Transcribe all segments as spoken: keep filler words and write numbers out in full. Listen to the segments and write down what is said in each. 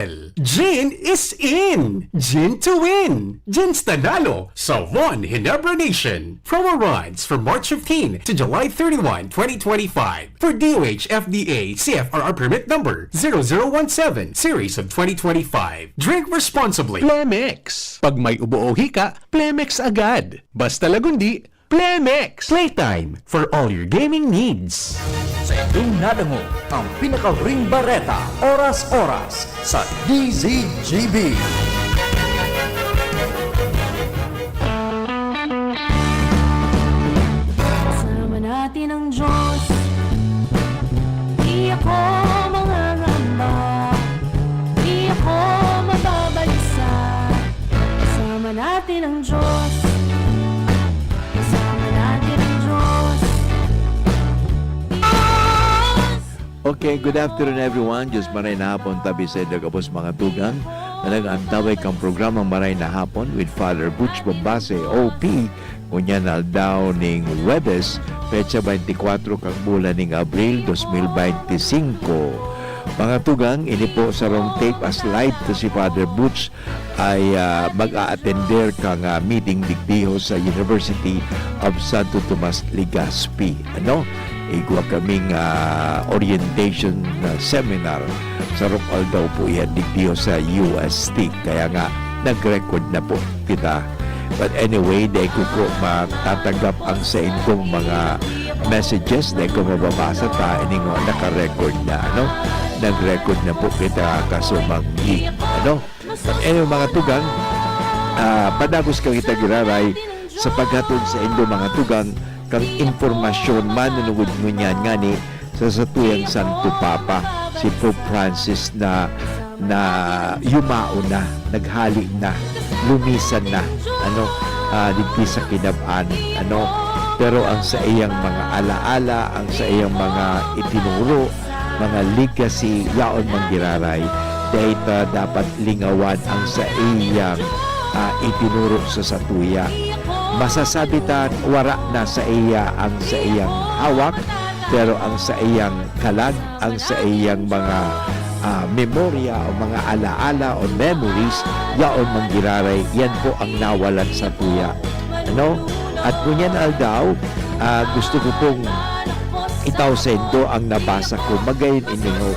Gin is in! Gin to win! Gin's Nanalo sa One Ginebra Nation. Promo runs from March fifteen to July thirty-one, twenty twenty-five. For D O H F D A C F R R permit number zero zero one seven, series of twenty twenty-five. Drink responsibly. Plemex. Pag may ubo o hika, Plemex agad. Basta Lagundi, Plemex. Playtime for all your gaming needs. Sa indong nadangog ang pinakahuring bareta, oras-oras, sa D Z G B. Kasama natin ang Diyos. Di ako mangangamba. Di ako mababalisa. Kasama natin ang Diyos. Kasama natin ang Diyos. Diyos! Okay, good afternoon everyone. Diyos maray na hapon tabi sa inyo gabos mga tugang na nag-antabay kang programang Maray na Hapon with Father Butch Bombase, O P, ngunyan aldaw ning Huwebes, petsa twenty-four kang bulan ning Abril, dos mil benti singko. Mga tugang, ini po sarong tape as live to si Father Butch ay ah, mag-a-attender kang ah, meeting digdiho sa University of Santo Tomas, Legazpi. Ano? Igwa kaming ah, orientation na seminar. Sarong aldaw po yan digdiho sa U S T. Kaya nga, nag-record na po kita. But anyway, dai ko po matatanggap ang saindong mga messages, dai ko mababasa ta, ini nga naka-record na, ano? Nag-record na po kita kasumanggi, ano? But anyway, mga tugang, ah, padagos ka kita giraray sa paghatod sa indo mga tugang kang impormasyon manunungod ngunyan ngani sa satuyang Santo Papa, si Pope Francis na, na yumao na, naghali na, lumisan na, ano, ah, digdi sa kinab-an, ano. Pero ang sa iyang mga alaala, ang sa iyang mga itinuro, mga legacy, yaon man giraray, dai ta dapat lingawan ang sa iyang, ah, itinuro sa satuya. Masasabi ta, wara na sa iya ang sa iyang hawak, pero ang sa iyang kalag, ang sa iyang mga, ah, memorya o mga alaala o memories, yaon man giraray, yan po ang nawalan satuya. Ano? At ngunyan aldaw, ah, gusto ko pong itao saindo ang nabasa ko, magayon ini ho.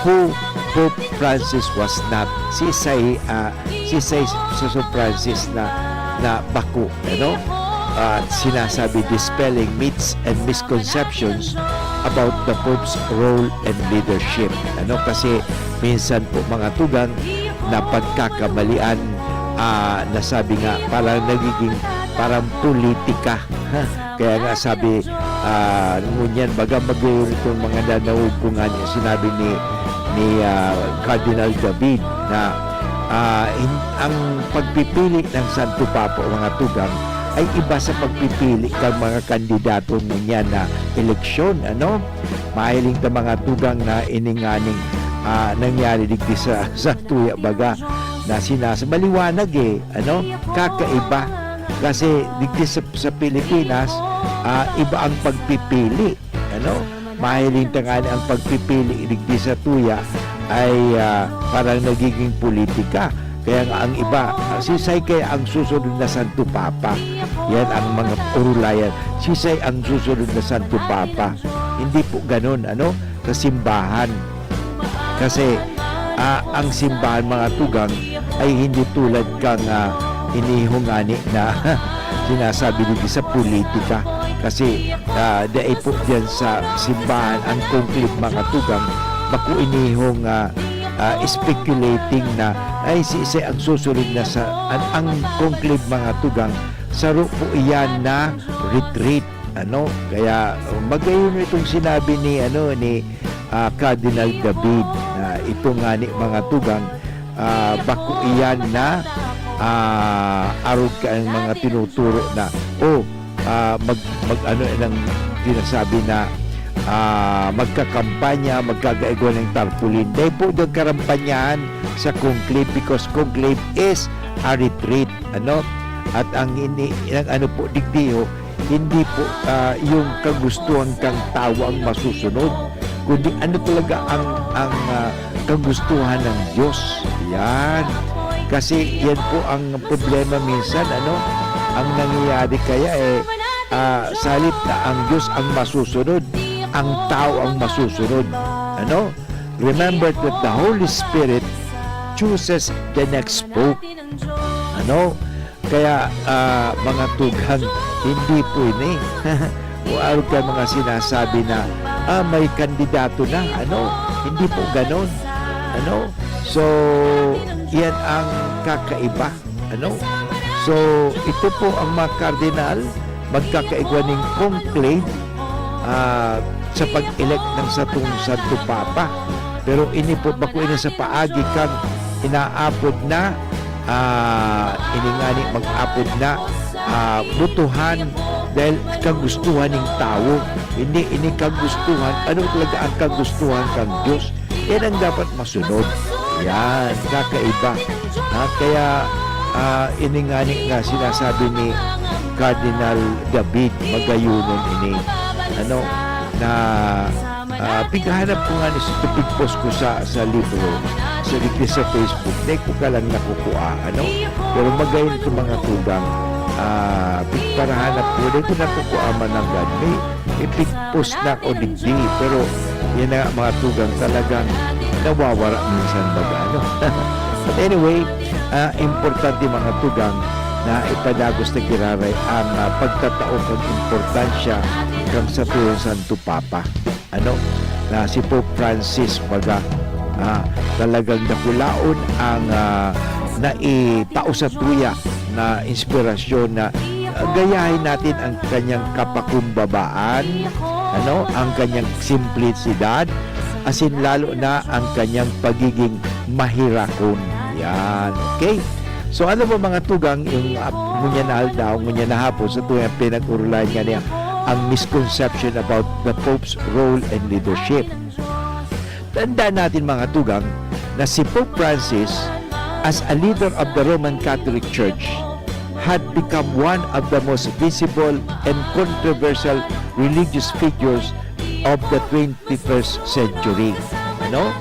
Who Pope Francis was not. Si Say, ah, si Say Francis na, na bako, ano? Ah, sinasabi, dispelling myths and misconceptions about the Pope's role and leadership. Ano? Kasi minsan po, mga tugang, na pagkakamalian, ah, nasabi nga, parang nagiging, parang politika. Kaya nga sabi, ah, ngunyan, baga magayon itong mga nanahog ko nga niya, sinabi ni, ni, ah, Cardinal David na, ah, in, ang pagpipili ng Santo Papa, mga tugang, ay iba sa pagpipili kan mga kandidato ngunyan na eleksyon, ano? Mahiling ta, mga tugang, na ininganing, ah, nangyari digdi sa, sa tuya, baga, na sinas-, maliwanag, eh, ano? Kakaiba. Kasi digdi sa, sa Pilipinas, ah, iba ang pagpipili, ano? Mahiling ta ngani ang pagpipili digdi sa tuya ay, ah, parang nagiging politika. Kaya nga ang iba, ah, sisay kaya ang susunod na Santo Papa? Yan ang mga urulayan. Sisay ang susunod na Santo Papa? Hindi po ganun, ano? Sa simbahan. Kasi, ah, ang simbahan, mga tugang, ay hindi tulad kang, ah, iniho ngani na sinasabi digdi sa politika. Kasi, ah, dai po diyan sa simbahan ang conclave, mga tugang, bako inihong, ah, ah, speculating na, ay, si, si ang susunod na sa, ang, ang conclave, mga tugang, saro po iyan na retreat, ano? Kaya, magayon itong sinabi ni, ano, ni, ah, Cardinal David, na ito ngani, mga tugang, ah, bako iyan na, ah, arog ka ang mga tinuturo na, oh, ah, mag, mag, ano, nang sinasabi na, ah, magkakampanya, magkagaigwa ng tarpaulin. Dai po nagkarampanyahan sa conclave, because conclave is a retreat, ano? At ang ini, ang ano po, digdi ho, hindi po, ah, yung kagustuhan kang tawo ang masusunod, kundi ano talaga ang, ang, ah, kagustuhan ng Diyos. Yan. Kasi yan po ang problema minsan, ano? Ang nangyayari kaya, eh, ah, sa halip na ang Diyos ang masusunod, ang tao ang masusunod. Ano? Remember that the Holy Spirit chooses the next pope. Ano? Kaya, ah, mga tugang, hindi po ini. Kung araw ka mga sinasabi na, "Ah, may kandidato na," ano? Hindi po ganon. Ano? So, yan ang kakaiba. Ano? So, ito po ang mga kardinal, magkakaigwa ning conclave, ah, sa pag-elect ng satong Santo Papa. Pero ini po, bako ini sa paagi kan inaapod na, ah, ini ngani mag-apod na, ah, botohan dahil kagustuhan ning tawo. Hindi ini kagustuhan, ano talaga ang kagustuhan kan Diyos? Yan ang dapat masunod. Yan, kakaiba. Ha, kaya, ah, ini ngani nga sinasabi ni Cardinal David, magayunon ini. Ano, na, ah, pighahanap ko ngani sa, pigpost ko sa, sa libro, sa, digdi sa Facebook, dai ko ka lang nakukua, ano? Pero magayon ito, mga tugang, ah, pigparahanap ko, dai ko nakukua man nanggad. May, may pigpost na ako digdi, pero yan na nga, mga tugang, talagang nawawara minsan baga, ano? But anyway, ah, importante, mga tugang, na ipadagos na giraray ang, ah, pagtatao kan importansya kan satuyang Santo Papa. Ano, na si Pope Francis, baga, ah, talagang dakulaon ang, ah, naitao sa tuya na inspirasyon na, ah, gayahin natin ang kanyang kapakumbabaan, ano, ang kanyang simplisidad, asin lalo na ang kanyang pagiging mahirakon. Yan. Okay? So, ano ba, mga tugang, yung, ah, ngunyan na aldaw, ngunyan na hapon, sa tuwing pinag-urulayan nga niya ang misconception about the Pope's role and leadership? Tandaan natin, mga tugang, na si Pope Francis, as a leader of the Roman Catholic Church, had become one of the most visible and controversial religious figures of the twenty-first century. Ano?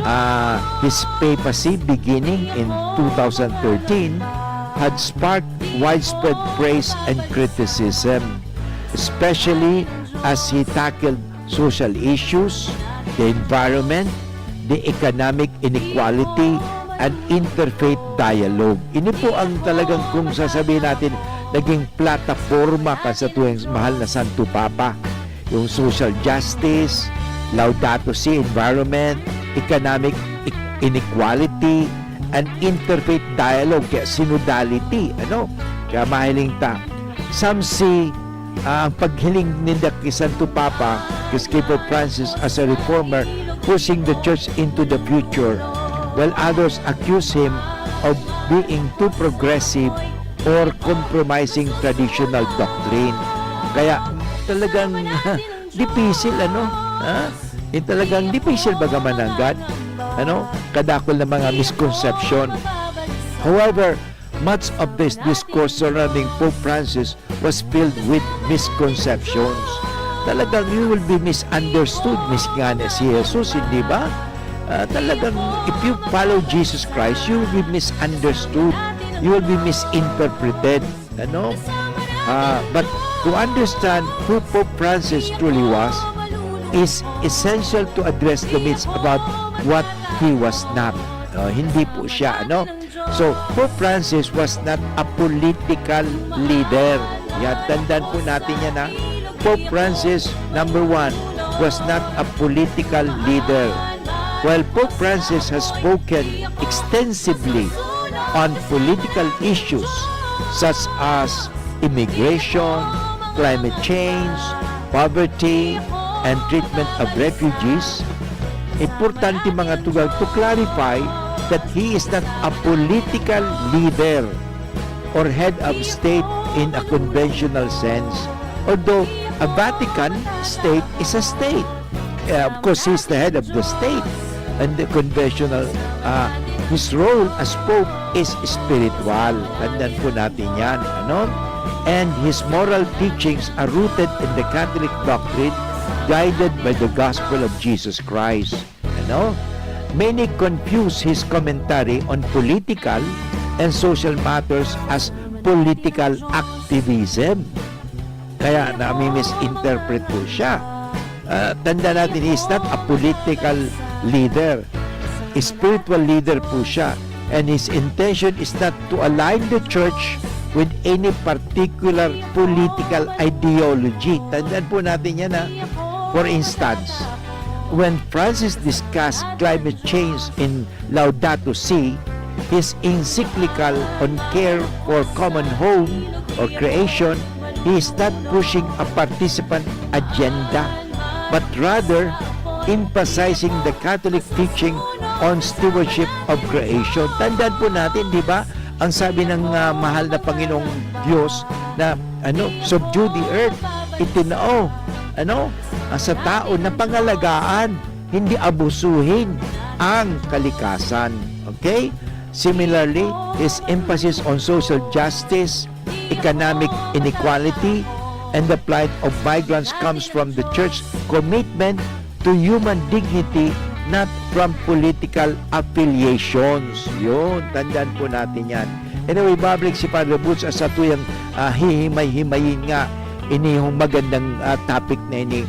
Ah, his papacy, beginning in two thousand thirteen, had sparked widespread praise and criticism, especially as he tackled social issues, the environment, the economic inequality, and interfaith dialogue. Ini po ang talagang, kung sasabihin natin, naging plataporma kan satuyang mahal na Santo Papa. Yung social justice, Laudato Si, environment, economic i-, inequality, and interfaith dialogue, kaya synodality, ano? Kaya mahiling ta. Some see, ah, ang paghiling ninda ki Santo Papa, ki Pope Francis, as a reformer pushing the church into the future, while others accuse him of being too progressive or compromising traditional doctrine. Kaya talagang dipisil, ano? Ha? Yung talagang dipisil baga mananggad, ano? Kadakul na mga misconception. However, much of this discourse surrounding Pope Francis was filled with misconceptions. Talagang you will be misunderstood, misngani si Jesus, hindi ba? Ah, talagang if you follow Jesus Christ, you will be misunderstood. You will be misinterpreted. Ano? Ah, but to understand who Pope Francis truly was, is essential to address the myths about what he was not. Ah, hindi po siya, ano? So, Pope Francis was not a political leader. Yan, tandaan po natin yan, ha? Pope Francis, number one, was not a political leader. While Pope Francis has spoken extensively on political issues such as immigration, climate change, poverty, and treatment of refugees, importante, mga tugang, to clarify that he is not a political leader or head of state in a conventional sense, although a Vatican state is a state. Eh, of course, he's the head of the state and the conventional, ah, his role as Pope is spiritual. Tandaan po natin yan, ano? And his moral teachings are rooted in the Catholic doctrine, guided by the gospel of Jesus Christ. Ano? Many confuse his commentary on political and social matters as political activism. Kaya nami-misinterpret po siya. Ah, tanda natin, he's not a political leader. Spiritual leader po siya. And his intention is not to align the church with any particular political ideology. Tandaan po natin yan, ha. For instance, when Francis discussed climate change in Laudato Si, his encyclical on care for common home or creation, he is not pushing a participant agenda, but rather emphasizing the Catholic teaching on stewardship of creation. Tandaan po natin, di ba, ang sabi ng, ah, mahal na Panginoong Diyos na, ano, "Subdue the earth," itinao, ano, ah, sa tao na pangalagaan, hindi abusuhin ang kalikasan. Okay? Similarly, his emphasis on social justice, economic inequality, and the plight of migrants comes from the church's commitment to human dignity, not from political affiliations. Yun, tandaan po natin yan. Anyway, babalik si Father Boots sa tuyang, ah, hihimay-himayin nga inihong magandang, ah, topic na ini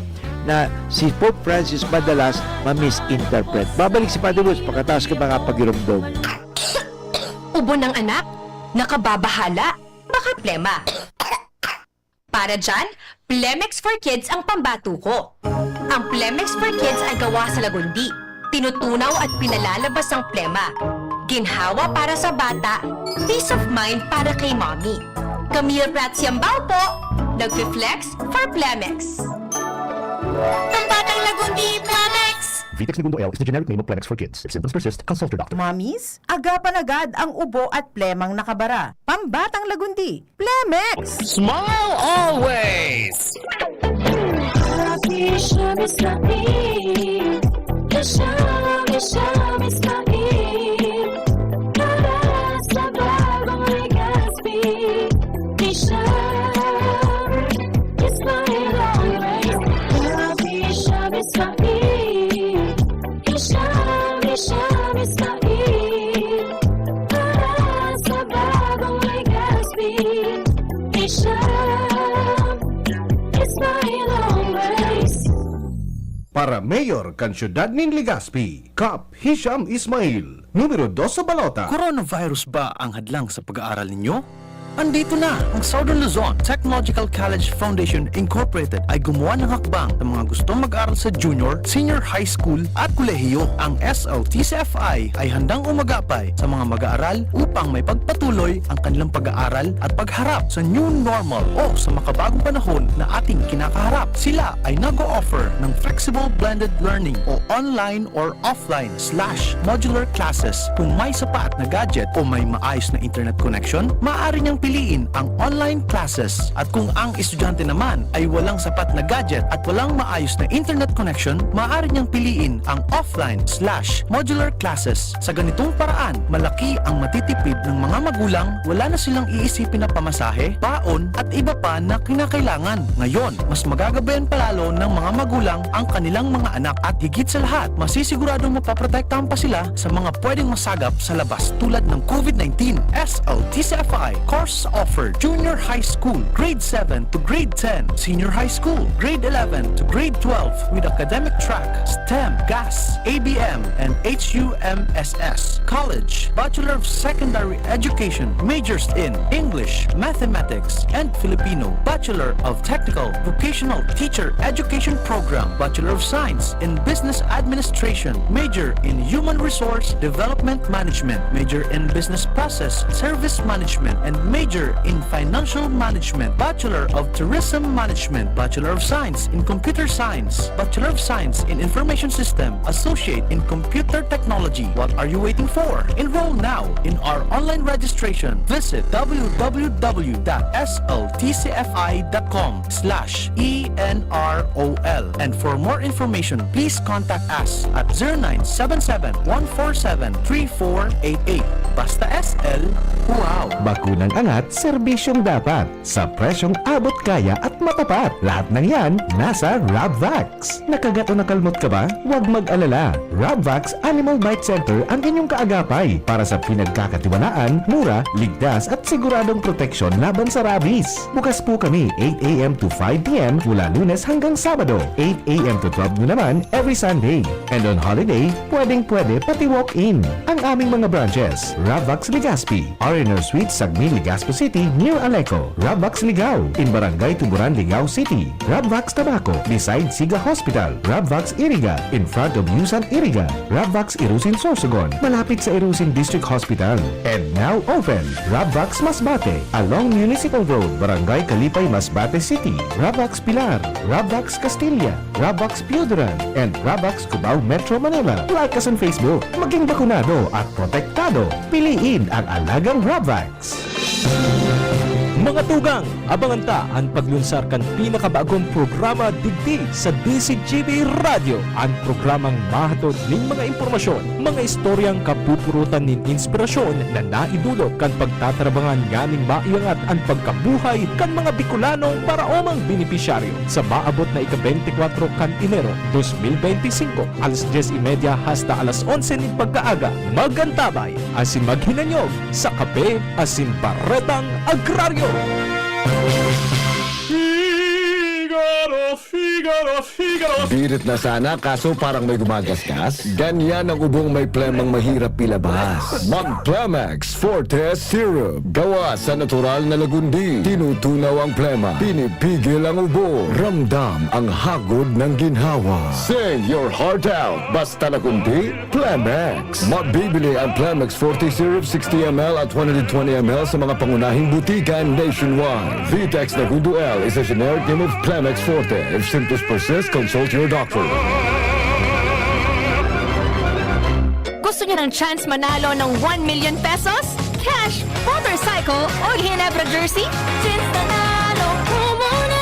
na si Pope Francis madalas ma-misinterpret. Babalik si Father Boots pagkatapos ng mga pagirumdom. Ubo ng anak, nakababahala, baka plema. Para dyan, Plemex for Kids ang pambatuko. Ang Plemex for Kids ay gawa sa lagundi, tinutunaw at pinalalabas ang plema. Ginhawa para sa bata, peace of mind para kay mommy. Camille Prats Yambao po, nagfi-flex for Plemex. Pambatang Lagundi, Plemex! Vitex Negundo L is the generic name of Plemex for Kids. If symptoms persist, consult your doctor. Mommies, agapan agad ang ubo at plemang nakabara. Pambatang Lagundi, Plemex! Smile always! Happy Shem Israel. Hashem, Hashem Israel. Para sa bagong Legazpi. Hashem Israel always. Happy Shem Israel. Hashem, Hashem Israel. Para sa bagong Legazpi. Hashem Israel always. Para mayor kan siyudad nin Legazpi, Kap Hisham Ismail, numero dos sa balota. Coronavirus ba ang hadlang sa pag-aaral ninyo? Andito na! Ang Southern Luzon Technological College Foundation Incorporated ay gumawa ng hakbang sa mga gustong mag-aral sa junior, senior high school at kolehiyo. Ang S L T C F I ay handang umagapay sa mga mag-aaral upang maipagpatuloy ang kanilang pag-aaral at pagharap sa new normal o sa makabagong panahon na ating kinakaharap. Sila ay nag-o-offer ng flexible blended learning o online or offline slash modular classes. Kung may sapat na gadget o may maayos na internet connection, maaari niyang piliin ang online classes. At kung ang estudyante naman ay walang sapat na gadget at walang maayos na internet connection, maaari niyang piliin ang offline slash modular classes. Sa ganitong paraan, malaki ang matitipid ng mga magulang, wala na silang iisipin na pamasahe, baon, at iba pa na kinakailangan. Ngayon, mas magagabayan palalo ng mga magulang ang kanilang mga anak at higit sa lahat, masisiguradong mapaprotektahan pa sila sa mga pwedeng masagap sa labas tulad ng COVID nineteen. S L T C F I course offer junior high school, grade seven to grade ten, senior high school, grade eleven to grade twelve with academic track, STEM, GAS, A B M, and H U M S S. College, Bachelor of Secondary Education, majors in English, Mathematics, and Filipino, Bachelor of Technical Vocational Teacher Education Program, Bachelor of Science in Business Administration, major in Human Resource Development Management, major in Business Process Service Management, and major in Financial Management, Bachelor of Tourism Management, Bachelor of Science in Computer Science, Bachelor of Science in Information System, Associate in Computer Technology. What are you waiting for? Enroll now in our online registration. Visit w w w dot s l t c f i dot com slash e n r o l. And for more information, please contact us at zero nine seven seven, one four seven, three four eight eight. Basta S L, wow! at serbisyong dapat sa presyong abot kaya at matapat. Lahat ng yan nasa Rabvax. Nakagat o nakalmot ka ba? Huwag mag-alala. Rabvax Animal Bite Center ang inyong kaagapay para sa pinagkakatiwalaan, mura, ligtas at siguradong proteksyon laban sa rabies. Bukas po kami eight a m to five p m mula Lunes hanggang Sabado, eight a m to twelve noon naman every Sunday. And on holiday, pwedeng-pwede pati walk-in. Ang aming mga branches, Rabvax Legazpi, R and R Suite, Sagmin, Legazpi City, near Aleco. Rabvax Ligao, in Barangay Tuburan, Ligao City. Rabvax Tabaco, beside Siga Hospital. Rabvax Iriga, in front of Yusan Iriga. Rabvax Irusin Sorsogon, malapit sa Irusin District Hospital. And now open, Rabvax Masbate, along Municipal Road, Barangay Kalipay, Masbate City. Rabvax Pilar, Rabvax Castilla, Rabvax Pioduran, and Rabvax Cubao, Metro Manila. Like us on Facebook. Maging bakunado at protektado. Piliin ang alagang Rabvax. Mga tugang, abangan ta an paglunsar kan pinakabagong programa digdi sa D Z G B Radyo, an programang mahatod nin mga impormasyon, mga istoryang kapupurutan nin inspirasyon na naidulot kan pagtatarabangan nganing maiangat an pagkabuhay kan mga Bicolanong paraomang benepisyaryo. Sa maabot na ika-beintikwatro kan Enero, dos mil beintisinko, alas dyes y media hasta alas onse nin pagkaaga, mag-antabay asin maghinanyog sa Kape asin Baretang Agraryo. Figaro, Figaro, Figaro. Birit na sana, kaso parang may gumagasgas. Ganyan ang ubong may plemang mahirap ilabas. Mag-Plemex Forte Syrup. Gawa sa natural na lagundi. Tinutunaw ang plema. Pinipigil ang ubo. Ramdam ang hagod ng ginhawa. Sing your heart out. Basta lagundi, Plemex. Mabibili ang Plemex forty Syrup sixty M L at one hundred twenty M L sa mga pangunahing butika nationwide. Vitex Nagundo L is a generic name of Plemex Forte. If symptoms persist, consult your doctor. Gusto niyo ng chance manalo ng one million pesos? Cash, motorcycle, o Ginebra jersey? Chance nanalo ko muna!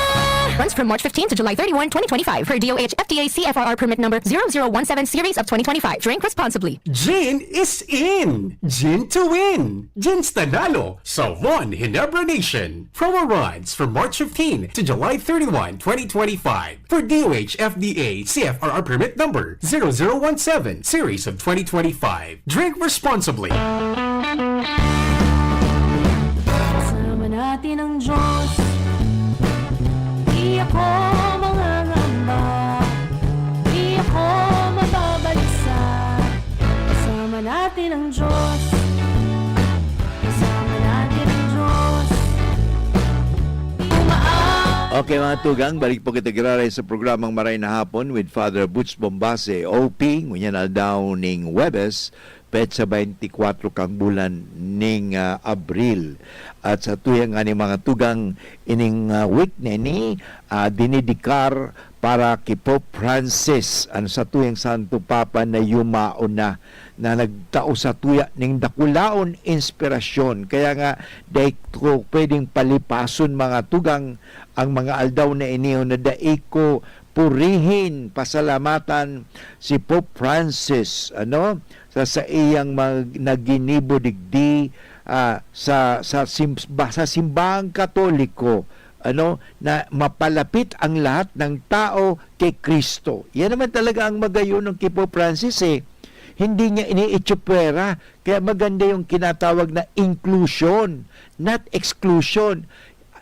Runs from March fifteen to July thirty-one, twenty twenty-five, per D O H F D A C F R R permit number zero zero one seven series of twenty twenty-five. Drink responsibly. Gin is in! Gin to win! Gin Stanalo sa One Ginebra Nation. Promo runs from March fifteen to July thirty-one, twenty twenty-five. For D O H F D A C F R R permit number zero zero one seven series of twenty twenty-five. Drink responsibly. Kasama natin ang Diyos. Di ako mangangamba. Di ako mababalisa. Kasama natin ang Diyos. Kasama natin ang Diyos. Tumaas. Okay, mga tugang, balik po kita giraray sa programang Maray na Hapon with Father Butch Bombase, O P, ngunyan aldaw ning Huwebes, petsa beintikwatro kang bulan ning, ah, Abril. At sa tuya nga ni mga tugang ining, ah, week na ini, ah, dinidikar para ki Pope Francis, an satuyang Santo Papa na yumaon na, na nagtao sa tuya ning dakulaon inspirasyon. Kaya nga, dai ko pwedeng palipason, mga tugang, ang mga aldaw na ini na dai ko purihin, pasalamatan si Pope Francis, ano, sa saiyang mag-, na ginibo digdi, ah, sa, sa sim-, ba-, sa simbahang Katoliko, ano, na mapalapit ang lahat ng tao kay Kristo. Yan naman talaga ang magayon ng ki Pope Francis, eh. Hindi niya iniitsupwera. Kaya maganda yung kinatawag na inclusion, not exclusion.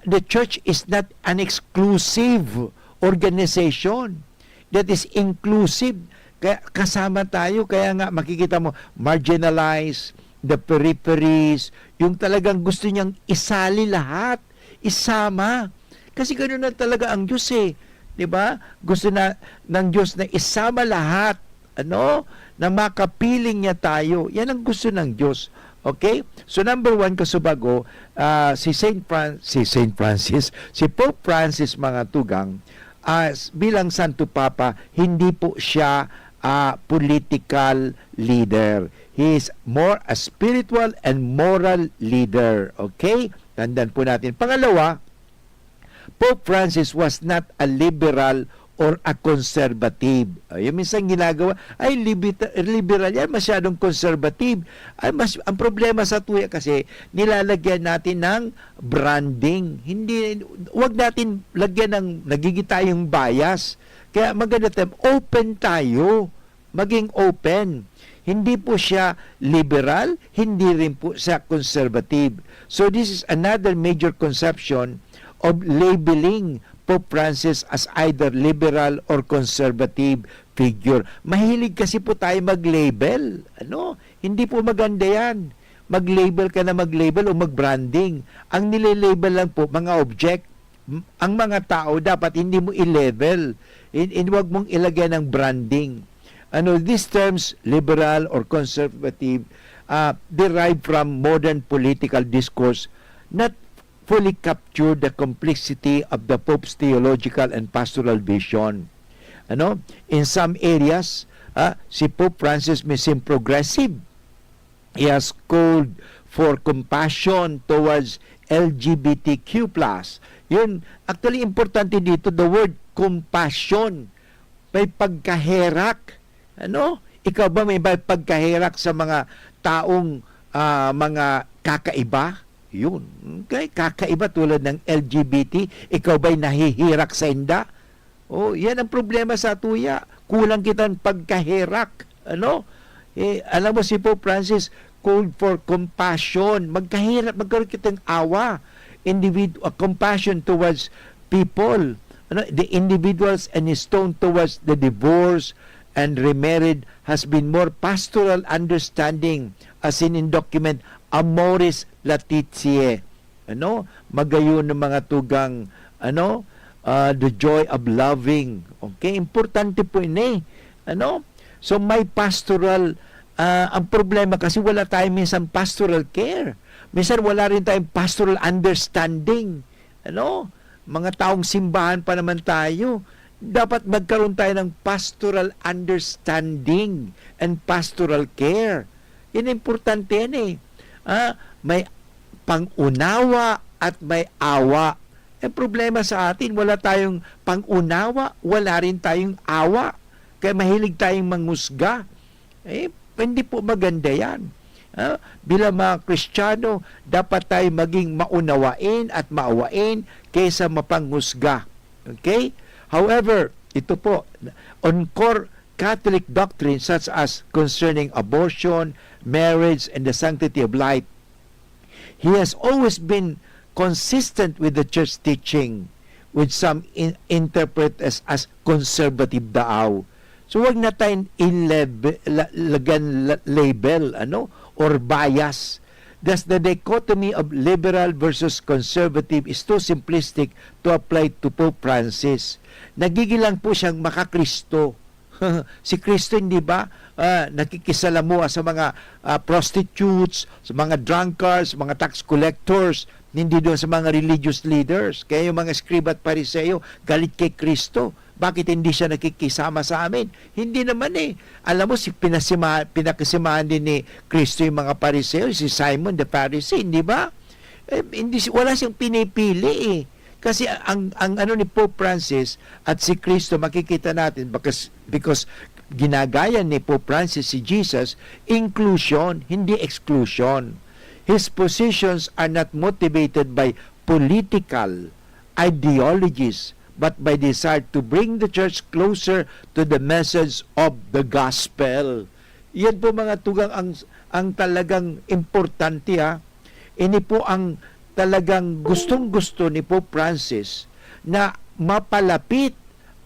The church is not an exclusive organization that is inclusive. Kaya kasama tayo, kaya nga makikita mo, marginalized, the peripheries, yung talagang gusto niyang isali lahat, isama. Kasi gano'n na talaga ang Diyos, eh. 'Di ba? Gusto na ng Diyos na isama lahat, ano, na makapiling niya tayo. Yan ang gusto ng Diyos. Okay? So, number one, kasubago, ah, si Saint Fran-, si Saint Francis, si Pope Francis, mga tugang, ah, s-, bilang Santo Papa, hindi po siya, ah, political leader. He is more a spiritual and moral leader. Okay? Tandaan po natin. Pangalawa, Pope Francis was not a liberal or a conservative. Ay, yung minsan ginagawa, "Ay, libita-, liberal yan, masyadong conservative." Ay, mas, ang problema sa tuya kasi, nilalagyan natin ng branding. Hindi, wag natin lagyan ng nagiging tayong bias. Kaya maganda tayo, open tayo. Maging open. Hindi po siya liberal, hindi rin po siya conservative. So this is another major conception of labeling Pope Francis as either liberal or conservative figure. Mahilig kasi po tayo mag-label. Ano? Hindi po maganda yan. Mag-label ka na mag-label o mag-branding. Ang nile-label lang po, mga object. M-, ang mga tao dapat hindi mo i-label. In, in, wag mong ilagay ng branding. Ano, these terms, liberal or conservative, uh, derive from modern political discourse, not fully capture the complexity of the Pope's theological and pastoral vision. Ano? In some areas, ah, si Pope Francis may seem progressive. He has called for compassion towards L G B T Q plus. Yun, actually, importante dito, the word compassion. May pagkaherak. Ano? Ikaw ba may ba-, pagkaherak sa mga taong, ah, mga kakaiba? Yun. Okay? Kakaiba tulad ng L G B T. Ikaw ba'y nahihirak sa inda? Oh, yan ang problema sa tuya. Kulang kitang pagkaherak. Ano? Eh, alam mo, si Pope Francis called for compassion. Magkaherak, magkaroon kitang awa. Individu-, uh, compassion towards people. Ano? The individuals and his tone towards the divorce and remarried has been more pastoral understanding, as in, in document Amoris Laetitia. Ano? Magayon ng mga tugang, ano? Ah, the joy of loving. Okay? Importante po ini. Ano? So, may pastoral, ah, ang problema kasi wala tayong minsan pastoral care. Minsan wala rin tayong pastoral understanding. Ano? Mga taong simbahan pa naman tayo. Dapat magkaroon tayo ng pastoral understanding and pastoral care. Yan, importante yan eh. Ah, may pangunawa at may awa. Ang problema sa atin, wala tayong pangunawa, wala rin tayong awa. Kaya mahilig tayong mangusga. Eh, hindi po maganda yan. Ah, bilang mga Kristiyano, dapat tayo maging maunawain at maawain kaysa mapanghusga. Okay? However, ito po, on core Catholic doctrine such as concerning abortion, marriage, and the sanctity of life, he has always been consistent with the church teaching, with some in-, interpret as, as conservative daaw. So, wag na tayong ilab-, la-, lagan la-, label, ano, or bias. Thus, the dichotomy of liberal versus conservative is too simplistic to apply to Pope Francis. Nagiging lang po siyang makakristo. Si Kristo, hindi ba, ah, nakikisalamuha sa mga, ah, prostitutes, sa mga drunkards, sa mga tax collectors, hindi doon sa mga religious leaders. Kaya yung mga eskriba at Pariseo, galit kay Kristo. Bakit hindi siya nakikisama sa amin? Hindi naman eh. Alam mo, si pinasima-, pinakisimahan din ni Kristo yung mga Pariseo, si Simon the Pharisee, hindi ba? Eh, hindi si-, wala siyang pinipili eh. Kasi ang, ang ano ni Pope Francis at si Kristo, makikita natin, because, because ginagaya ni Pope Francis si Jesus, inclusion, hindi exclusion. His positions are not motivated by political ideologies, but by desire to bring the church closer to the message of the gospel. Yan po, mga tugang, ang, ang talagang importante, ha. Ini po ang talagang gustong-gusto ni Pope Francis, na mapalapit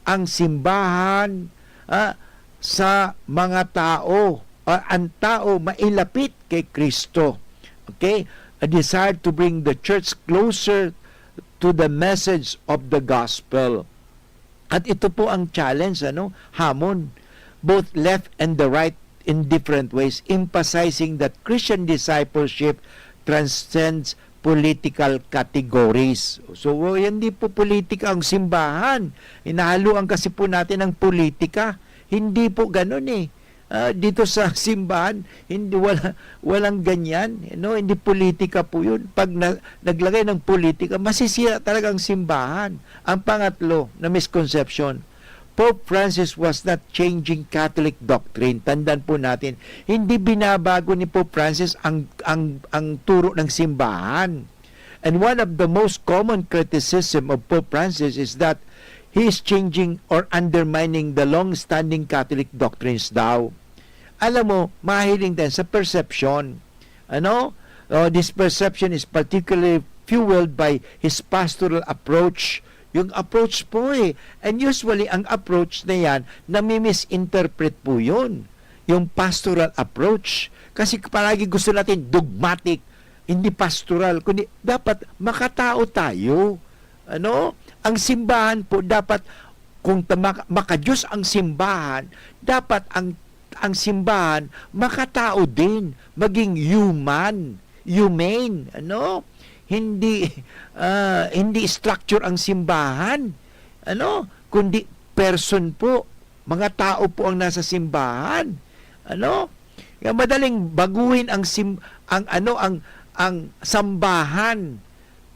ang simbahan, ah, sa mga tao, ah, ang tao mailapit kay Kristo. Okay? A desire to bring the church closer to the message of the gospel. At ito po ang challenge, ano, hamon, both left and the right in different ways, emphasizing that Christian discipleship transcends political categories. So, hindi po politika ang simbahan. Hinahaluan kasi po natin ang politika. Hindi po ganun eh. Ah, dito sa simbahan, hindi, wala, walang ganyan, no? Hindi politika po yun. Pag na-, naglagay ng politika, masisira talaga ang simbahan. Ang pangatlo na misconception, Pope Francis was not changing Catholic doctrine. Tandaan po natin, hindi binabago ni Pope Francis ang, ang, ang turo ng simbahan. And one of the most common criticism of Pope Francis is that he is changing or undermining the long-standing Catholic doctrines daw. Alam mo, mahiling din sa perception. Ano? Oh, this perception is particularly fueled by his pastoral approach. Yung approach po eh. And usually, ang approach na yan, nami-misinterpret po yun. Yung pastoral approach. Kasi palagi gusto natin dogmatic, hindi pastoral, kundi dapat makatao tayo. Ano? Ang simbahan po dapat, kung ta-, maka-, makadiyos ang simbahan, dapat ang, ang simbahan makatao din, maging human, humane, ano? Hindi, ah, hindi structure ang simbahan, ano? Kundi person po, mga tao po ang nasa simbahan, ano? Kaya madaling baguhin ang sim-, ang ano, ang, ang sambahan.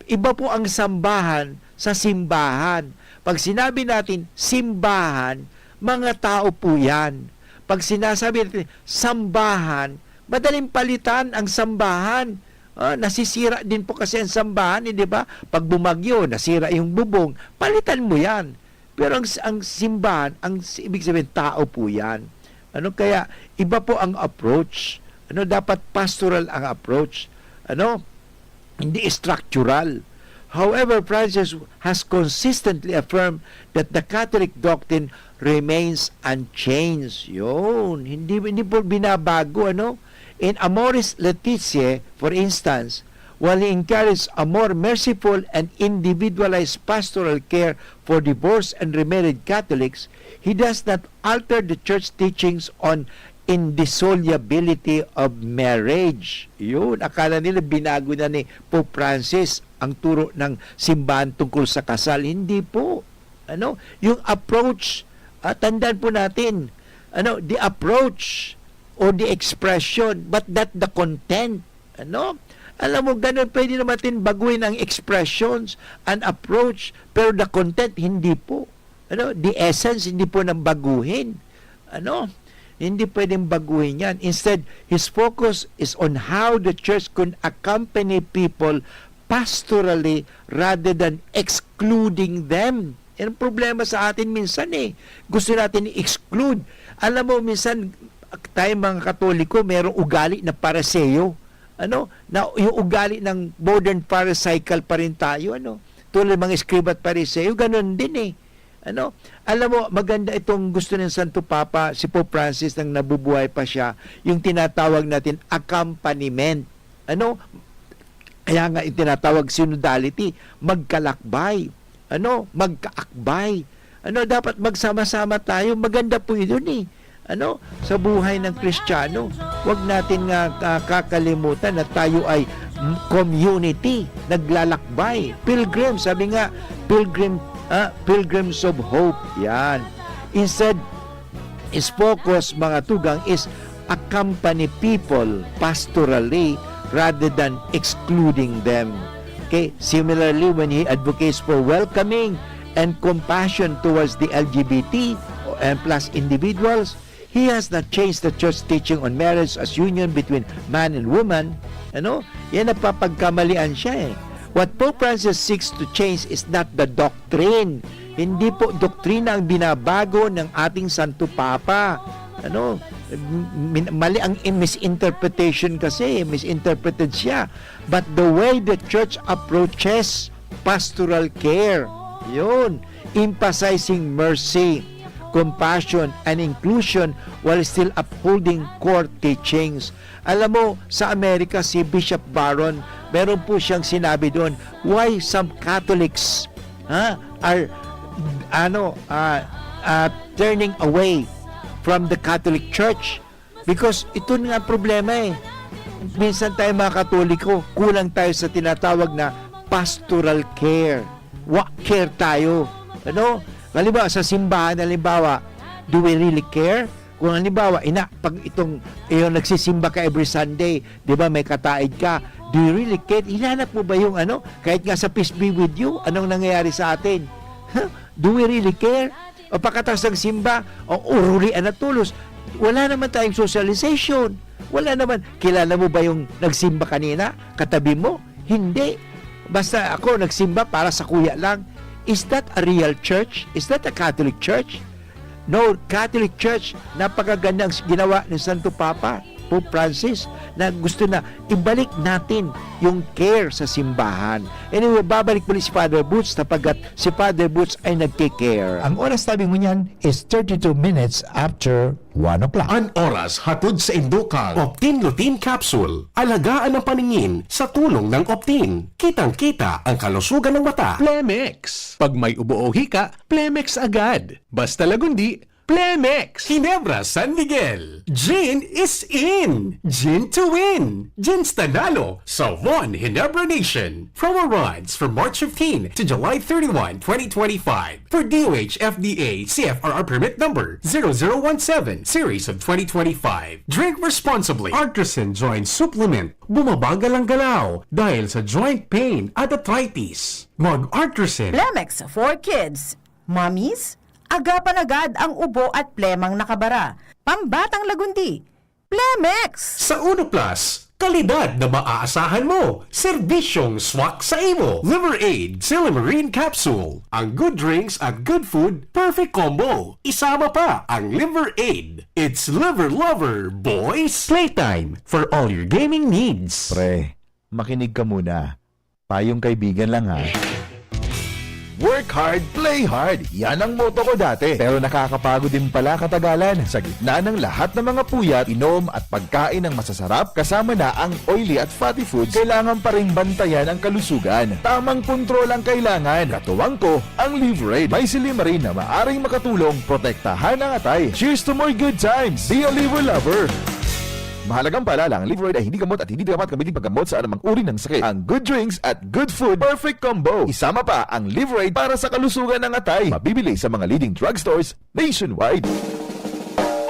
Iba po ang sambahan sa simbahan. Pag sinabi natin simbahan, mga tao po yan. Pag sinasabi natin sambahan, madaling palitan ang sambahan. Ah, nasisira din po kasi ang sambahan, eh, di ba? Pag bumagyo, nasira yung bubong, palitan mo yan. Pero ang, ang simbahan, ang s-, ibig sabihin, tao po yan. Ano, kaya iba po ang approach. Ano, dapat pastoral ang approach. Ano, hindi structural. However, Francis has consistently affirmed that the Catholic doctrine remains unchanged. Yun, hindi, hindi po binabago, ano? In Amoris Laetitia, for instance, while he encouraged a more merciful and individualized pastoral care for divorced and remarried Catholics, he does not alter the church teachings on indissolubility of marriage. Yun, akala nila binago na ni Pope Francis ang turo ng simbahan tungkol sa kasal. Hindi po. Ano, yung approach, ah, tandaan po natin, ano, the approach or the expression, but not the content. Ano? Alam mo, ganun, pwede naman natin baguhin ang expressions, an approach, pero the content, hindi po. Ano? The essence, hindi po nang baguhin. Ano? Hindi pwedeng baguhin yan. Instead, his focus is on how the church can accompany people pastorally rather than excluding them. Yan ang problema sa atin minsan eh. Gusto natin i-exclude. Alam mo, minsan, tayo mga Katoliko, merong ugali na Pariseo. Ano? Na, yung ugali ng modern Pharisaical pa rin tayo, ano? Tulad ng mga eskriba at Pariseo, ganun din eh. Ano? Alam mo, maganda itong gusto ng Santo Papa, si Pope Francis, nang nabubuhay pa siya, yung tinatawag natin accompaniment. Ano? Kaya nga yung tinatawag synodality, magkalakbay. Ano? Magkaakbay. Ano? Dapat magsama-sama tayo. Maganda po yun eh. Ano? Sa buhay ng Kristiyano. Huwag natin nga, ah, kakalimutan na tayo ay m-, community, naglalakbay, pilgrim. Sabi nga, pilgrim, ah, pilgrims of hope. Yan. Instead, his focus, mga tugang, is accompany people pastorally rather than excluding them. Okay? Similarly, when he advocates for welcoming and compassion towards the L G B T and plus individuals, he has not changed the church teaching on marriage as union between man and woman. Ano? Yan napapagkamalian siya eh. What Pope Francis seeks to change is not the doctrine. Hindi po doktrina ang binabago ng ating Santo Papa. Ano? Min-, mali ang misinterpretation kasi, misinterpreted siya. But the way the church approaches pastoral care. Yun. Emphasizing mercy, compassion, and inclusion while still upholding core teachings. Alam mo, sa Amerika, si Bishop Barron, meron po siyang sinabi doon, why some Catholics, ha, are, ano, ah, ah, turning away from the Catholic Church. Because ito nga ang problema eh. Minsan tayo mga Katoliko, kulang tayo sa tinatawag na pastoral care. Wa care tayo. Ano? Halimbawa, sa simbahan, halimbawa, do we really care? Kung halimbawa, ina, pag itong, yung nagsisimba ka every Sunday, di ba, may kataid ka, do you really care? Hinanap mo ba yung ano? Kahit nga sa Peace be with you, anong nangyayari sa atin? Do we really care? O pagkatapos ng simba, o ururian na tulos. Wala naman tayong socialization. Wala naman. Kilala mo ba yung nagsimba kanina? Katabi mo? Hindi. Basta ako nagsimba para sa kuya lang. Is that a real church? Is that a Catholic church? No, Catholic Church, napakaganda ang ginawa ni Santo Papa, Pope Francis, na gusto na ibalik natin yung care sa simbahan. Anyway, babalik muli si Father Boots sapagkat si Father Boots ay nagke-care. Ang oras tabi ngunyan is thirty-two minutes after one o'clock. An oras hatod sa indukang Optin Lutein Capsule. Alagaan ang paningin sa tulong ng Optin. Kitang-kita ang kalusugan ng mata. Plemex. Pag may ubo o hika, Plemex agad. Basta Lagundi, Plemex. Ginebra San Miguel. Gin is in. Gin to win. Gin Stanalo. Sa One Ginebra Nation. Promo runs from March fifteen to July thirty-one, twenty twenty-five. For D O H, F D A, C F R R permit number zero zero one seven, series of twenty twenty-five. Drink responsibly. Artisan Joint Supplement. Bumabagal ang galaw dahil sa joint pain at arthritis. Mag-Artisan. Plemex for kids. Mommies, agapan agad ang ubo at plemang nakabara. Pambatang Lagundi. Plemex! Sa Uno Plus, kalidad na maaasahan mo. Serbisyong swak sa imo. Liver Aid, Silymarin Capsule. Ang good drinks at good food, perfect combo. Isama pa ang Liver Aid. It's Liver Lover, boys! Playtime for all your gaming needs. Pre, makinig ka muna. Payong kaibigan lang, ha. Work hard, play hard. Yan ang motto ko dati. Pero nakakapagod din pala katagalan. Sa gitna ng lahat ng mga puyat, inom at pagkain ng masasarap, kasama na ang oily at fatty foods, kailangan pa ring bantayan ang kalusugan. Tamang kontrol ang kailangan. Katuwang ko, ang Liverade. May silymarin na maaring makatulong protektahan ang atay. Cheers to more good times! Be a Liver Lover! Mahalagang paalala, ang Liverade ay hindi gamot at hindi dapat gamitin paggamot sa anumang uri ng sakit. Ang good drinks at good food, perfect combo. Isama pa ang Liverade para sa kalusugan ng atay. Mabibili sa mga leading drugstores nationwide.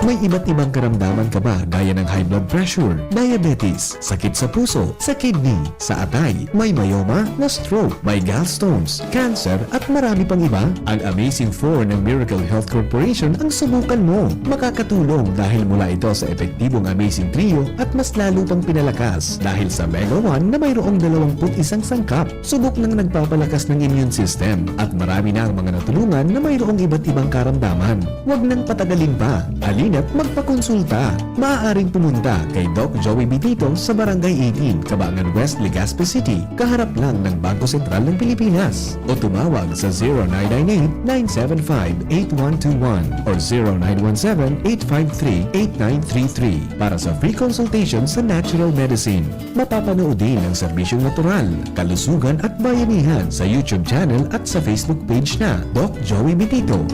May iba't ibang karamdaman ka ba, gaya ng high blood pressure, diabetes, sakit sa puso, sa kidney, sa atay, may myoma, na-stroke, may gallstones, cancer, at marami pang iba? Ang Amazing Four ng Miracle Health Corporation ang subukan mo. Makakatulong dahil mula ito sa epektibong Amazing Trio at mas lalo pang pinalakas dahil sa Mega One na mayroong dalawampu't isang sangkap. Subok ng nagpapalakas ng immune system at marami na ang mga natulungan na mayroong iba't ibang karamdaman. Huwag nang patagalin pa. Halina't magpakonsulta. Maaaring pumunta kay Doc Joey Bitito sa Barangay eighteen, Cabangan West, Legazpi City, kaharap lang ng Bangko Sentral ng Pilipinas. O tumawag sa zero nine nine eight, nine seven five, eight one two one or zero nine one seven, eight five three, eight nine three three para sa free consultation sa natural medicine. Mapapanood din ang serbisyong natural, kalusugan at bayanihan sa YouTube channel at sa Facebook page na Doc Joey Bitito.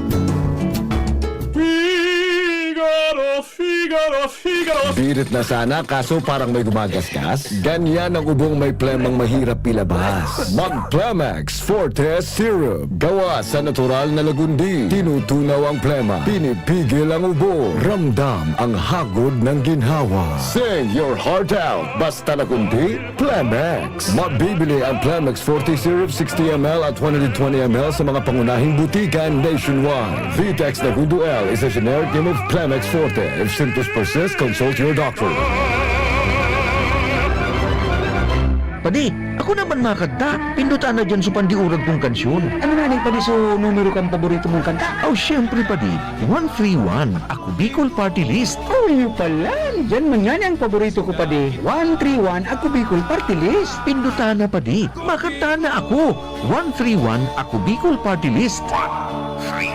Figaro, Figaro, Figaro. Birit na sana, kaso parang may gumagasgas. Ganyan ang ubong may plemang mahirap ilabas. Mag-Plemex Forte Syrup. Gawa sa natural na lagundi. Tinutunaw ang plema. Pinipigil ang ubo. Ramdam ang hagod ng ginhawa. Sing your heart out. Basta lagundi, Plemex. Mabibili ang Plemex Forte Syrup sixty M L at one hundred twenty M L sa mga pangunahing butika nationwide. Vitex Nagudo L is a generic name of Plemex Forte. If symptoms persist, consult your doctor. Padi, ako naman makanta. Pindutan na dyan sa pandiurag kong kansyon. Ano nga ni, Padi, so numero kang paborito mong kanta? Oh, syempre, Padi. One three one, Ako Bicol Party List. Oh, yun pala. Diyan man yan ang paborito ko, Padi. One three one, Ako Bicol Party List. Pindutan na, Padi. Makanta na ako. One three one, Ako Bicol Party List. One three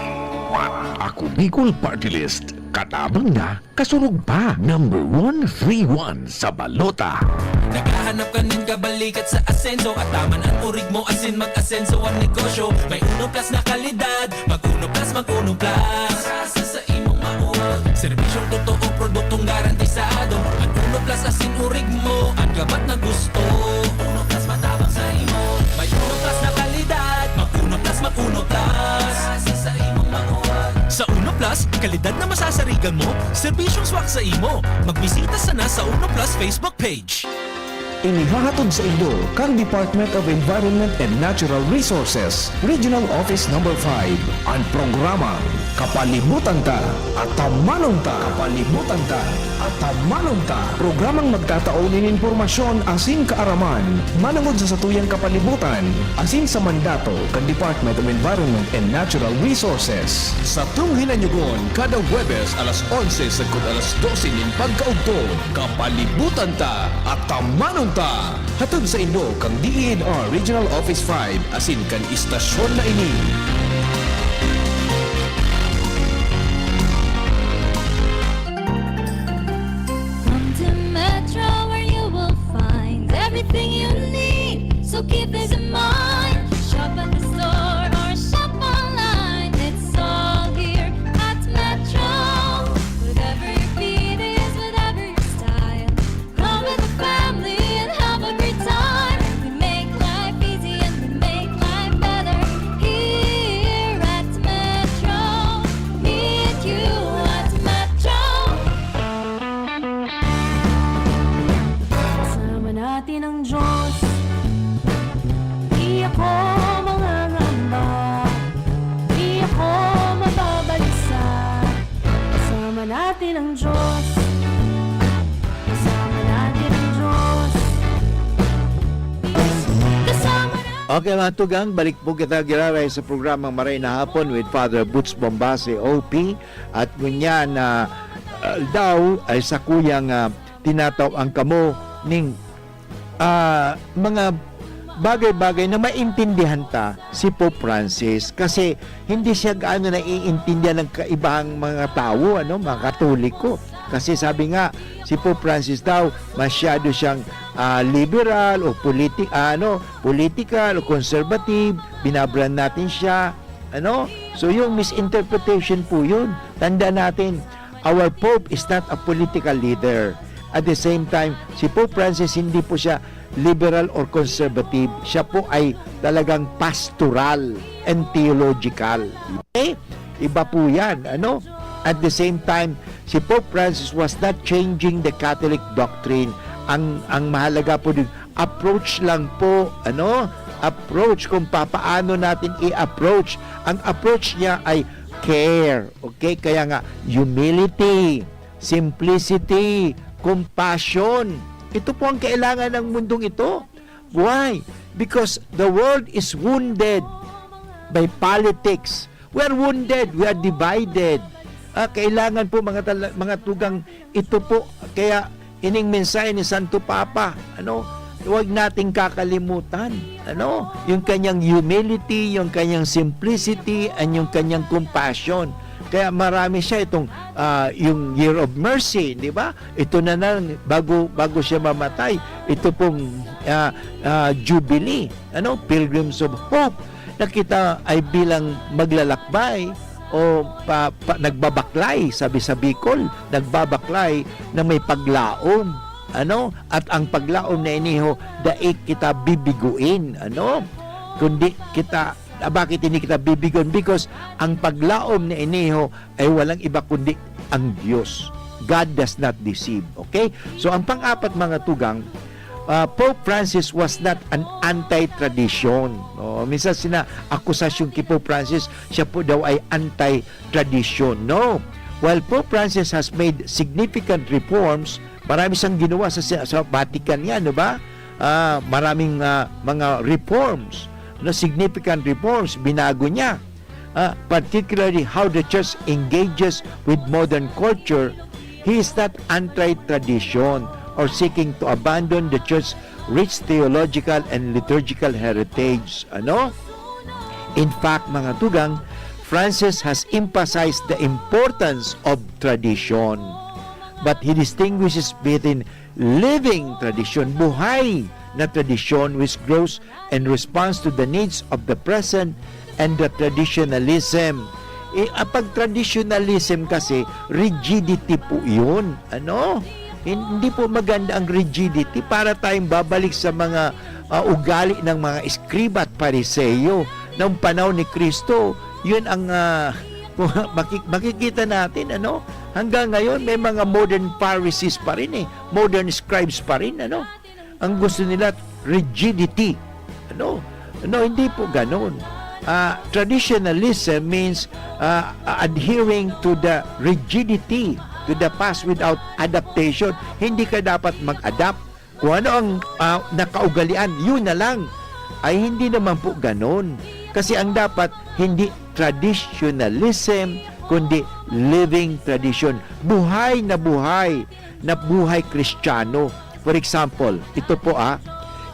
one, Ako Bicol Party List. Katabang na, kasurog pa. Number one three one sa balota. Naghahanap ka nin kabalikat sa asenso, at taman an urig mo asin mag-asenso ang negosyo. May Uno Plus na kalidad, mag Uno Plus, mag Uno Plus. Sa, sa, sa imong mauwag. Serbisyong totoo, produktong garantisado. An Uno Plus asin urig mo, an gabat na gusto. Uno Plus matabang sa imo. May Uno Plus na kalidad, mag Uno Plus, mag Uno Plus. Sa, sa imong mauwag. Sa Uno Plus, kalidad na masasarigan mo, serbisyong swak sa imo. Magbisita sana sa Uno Plus Facebook page. Inihahatod saindo kan Department of Environment and Natural Resources, Regional Office Number five, an programang Kapalibutan Ta, Atamanon Ta. Kapalibutan Ta, Atamanon Ta. Programang magtatao nin impormasyon asin kaaraman manongod sa satuyang kapalibutan asin sa mandato kan Department of Environment and Natural Resources. Satong hinanyugon kada Huwebes alas onse sagkod alas dose nin pagkaugtod. Kapalibutan Ta, Atamanon Ta. Hatod saindo kan D E N R Regional Office five asin kan istasyon na ini. Come to Metro, where you will find everything you need. So keep this in mind. Shop at the store or shop online. It's all here at Metro. Whatever your fit is, whatever your style. Come with the family and have a great time. We make life easy and we make life better here at Metro. Meet you at Metro. Kasama natin ang Diyos. Di ako mangangamba. Di ako mababalisa. Kasama natin ang Diyos. Kasama natin ang Diyos. Kasama na- Okay, mga tugang, balik po kita giraray sa programang Maray na Hapon with Father Boots Bombase, O P. At ngunyan na, ah, daw ay sakuyang, ah, tinataw-an kamo ning, ah, mga bagay-bagay na maintindihan ta si Pope Francis, kasi hindi siya gaano naiintindihan ng kaibang mga tawo, ano, mga Katoliko. Kasi sabi nga, si Pope Francis daw, masyado siyang, ah, liberal o politi-, ah, ano, political o conservative, binabrand natin siya, ano? So, yung misinterpretation po yun. Tanda natin, our Pope is not a political leader. At the same time, si Pope Francis, hindi po siya liberal or conservative. Siya po ay talagang pastoral and theological. Okay? Iba po yan, ano? At the same time, si Pope Francis was not changing the Catholic doctrine. Ang, ang mahalaga po din, approach lang po, ano? Approach, kung papaano natin i-approach. Ang approach niya ay care, okay? Kaya nga, humility, simplicity, compassion. Ito po ang kailangan ng mundong ito. Why? Because the world is wounded by politics. We are wounded, we are divided. Ah, kailangan po, mga tala-, mga tugang, ito po. Kaya ining mensahe ni Santo Papa, ano, huwag nating kakalimutan, ano, yung kanyang humility, yung kanyang simplicity, and yung kanyang compassion. Kaya marami siya itong, ah, yung Year of Mercy, di ba? Ito na lang, bago, bago siya mamatay, ito pong, ah, ah, Jubilee, ano, Pilgrims of Hope, na kita ay bilang maglalakbay o pa, pa, nagbabaklay, sabi sa Bicol, nagbabaklay na may paglaom, ano? At ang paglaom na ini ho, dai kita bibiguin, ano? Kundi kita, ah, bakit hindi kita bibiguin? Because ang paglaom na ini ho ay walang iba kundi ang Diyos. God does not deceive. Okay? So, ang pang-apat, mga tugang, ah, Pope Francis was not an anti-tradition. No? Minsan sina akusasyon kay Pope Francis, siya po daw ay anti-tradition. No. While Pope Francis has made significant reforms, marami siyang ginawa sa, sa Vatican yan, di ba? Ah, maraming, ah, mga reforms, no, significant reforms, binago niya. Ah, particularly how the church engages with modern culture, he is not anti-tradition or seeking to abandon the church's rich theological and liturgical heritage. Ano? In fact, mga tugang, Francis has emphasized the importance of tradition. But he distinguishes between living tradition, buhay na tradisyon which grows and responds to the needs of the present, and the traditionalism. Eh, ang pag-traditionalism kasi, rigidity po yun. Ano? Hin-, hindi po maganda ang rigidity para tayong babalik sa mga, ah, ugali ng mga eskriba at Pariseo noong panahon ni Kristo. Yun ang, ah, kung maki-, makikita natin, ano? Hanggang ngayon, may mga modern Pharisees pa rin eh. Modern scribes pa rin, ano? Ang gusto nila, rigidity. Ano? No, hindi po ganun. Ah, traditionalism means, ah, adhering to the rigidity, to the past without adaptation. Hindi ka dapat mag-adapt. Kung ano ang, ah, nakaugalian, yun na lang. Ay, hindi naman po ganun. Kasi ang dapat, hindi traditionalism, kundi living tradition. Buhay na buhay na buhay Kristiyano. For example, ito po, ah,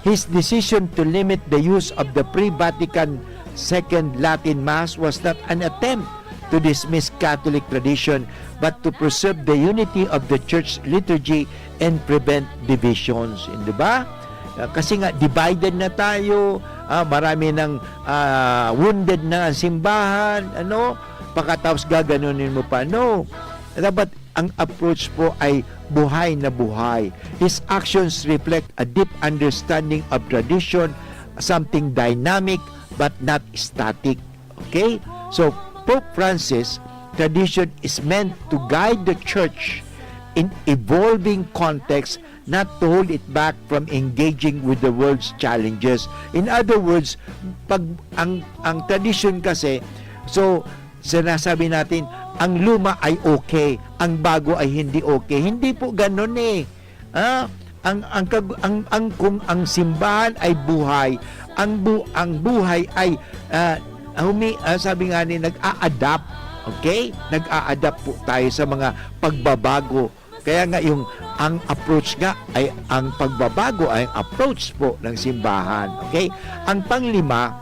his decision to limit the use of the pre-Vatican Second Latin Mass was not an attempt to dismiss Catholic tradition, but to preserve the unity of the church liturgy and prevent divisions. Di ba? Ah, kasi nga, divided na tayo, ah, marami ng, ah, wounded na ang simbahan, ano? Pagkatapos gaganunin mo pa. No. Dapat ang approach po ay buhay na buhay. His actions reflect a deep understanding of tradition, something dynamic but not static. Okay? So, Pope Francis, tradition is meant to guide the church in evolving context, not to hold it back from engaging with the world's challenges. In other words, pag ang, ang tradition kasi, so, sinasabi natin, ang luma ay okay, ang bago ay hindi okay. Hindi po ganun eh. Ah, ang, ang, kag-, ang, ang, kung ang simbahan ay buhay, ang bu-, ang buhay ay, ah, humi-, ah, sabi nga ni, nag-a-adapt. Okay? Nag-a-adapt po tayo sa mga pagbabago. Kaya nga yung, ang approach nga ay, ang pagbabago ay ang approach po ng simbahan. Okay? Ang panglima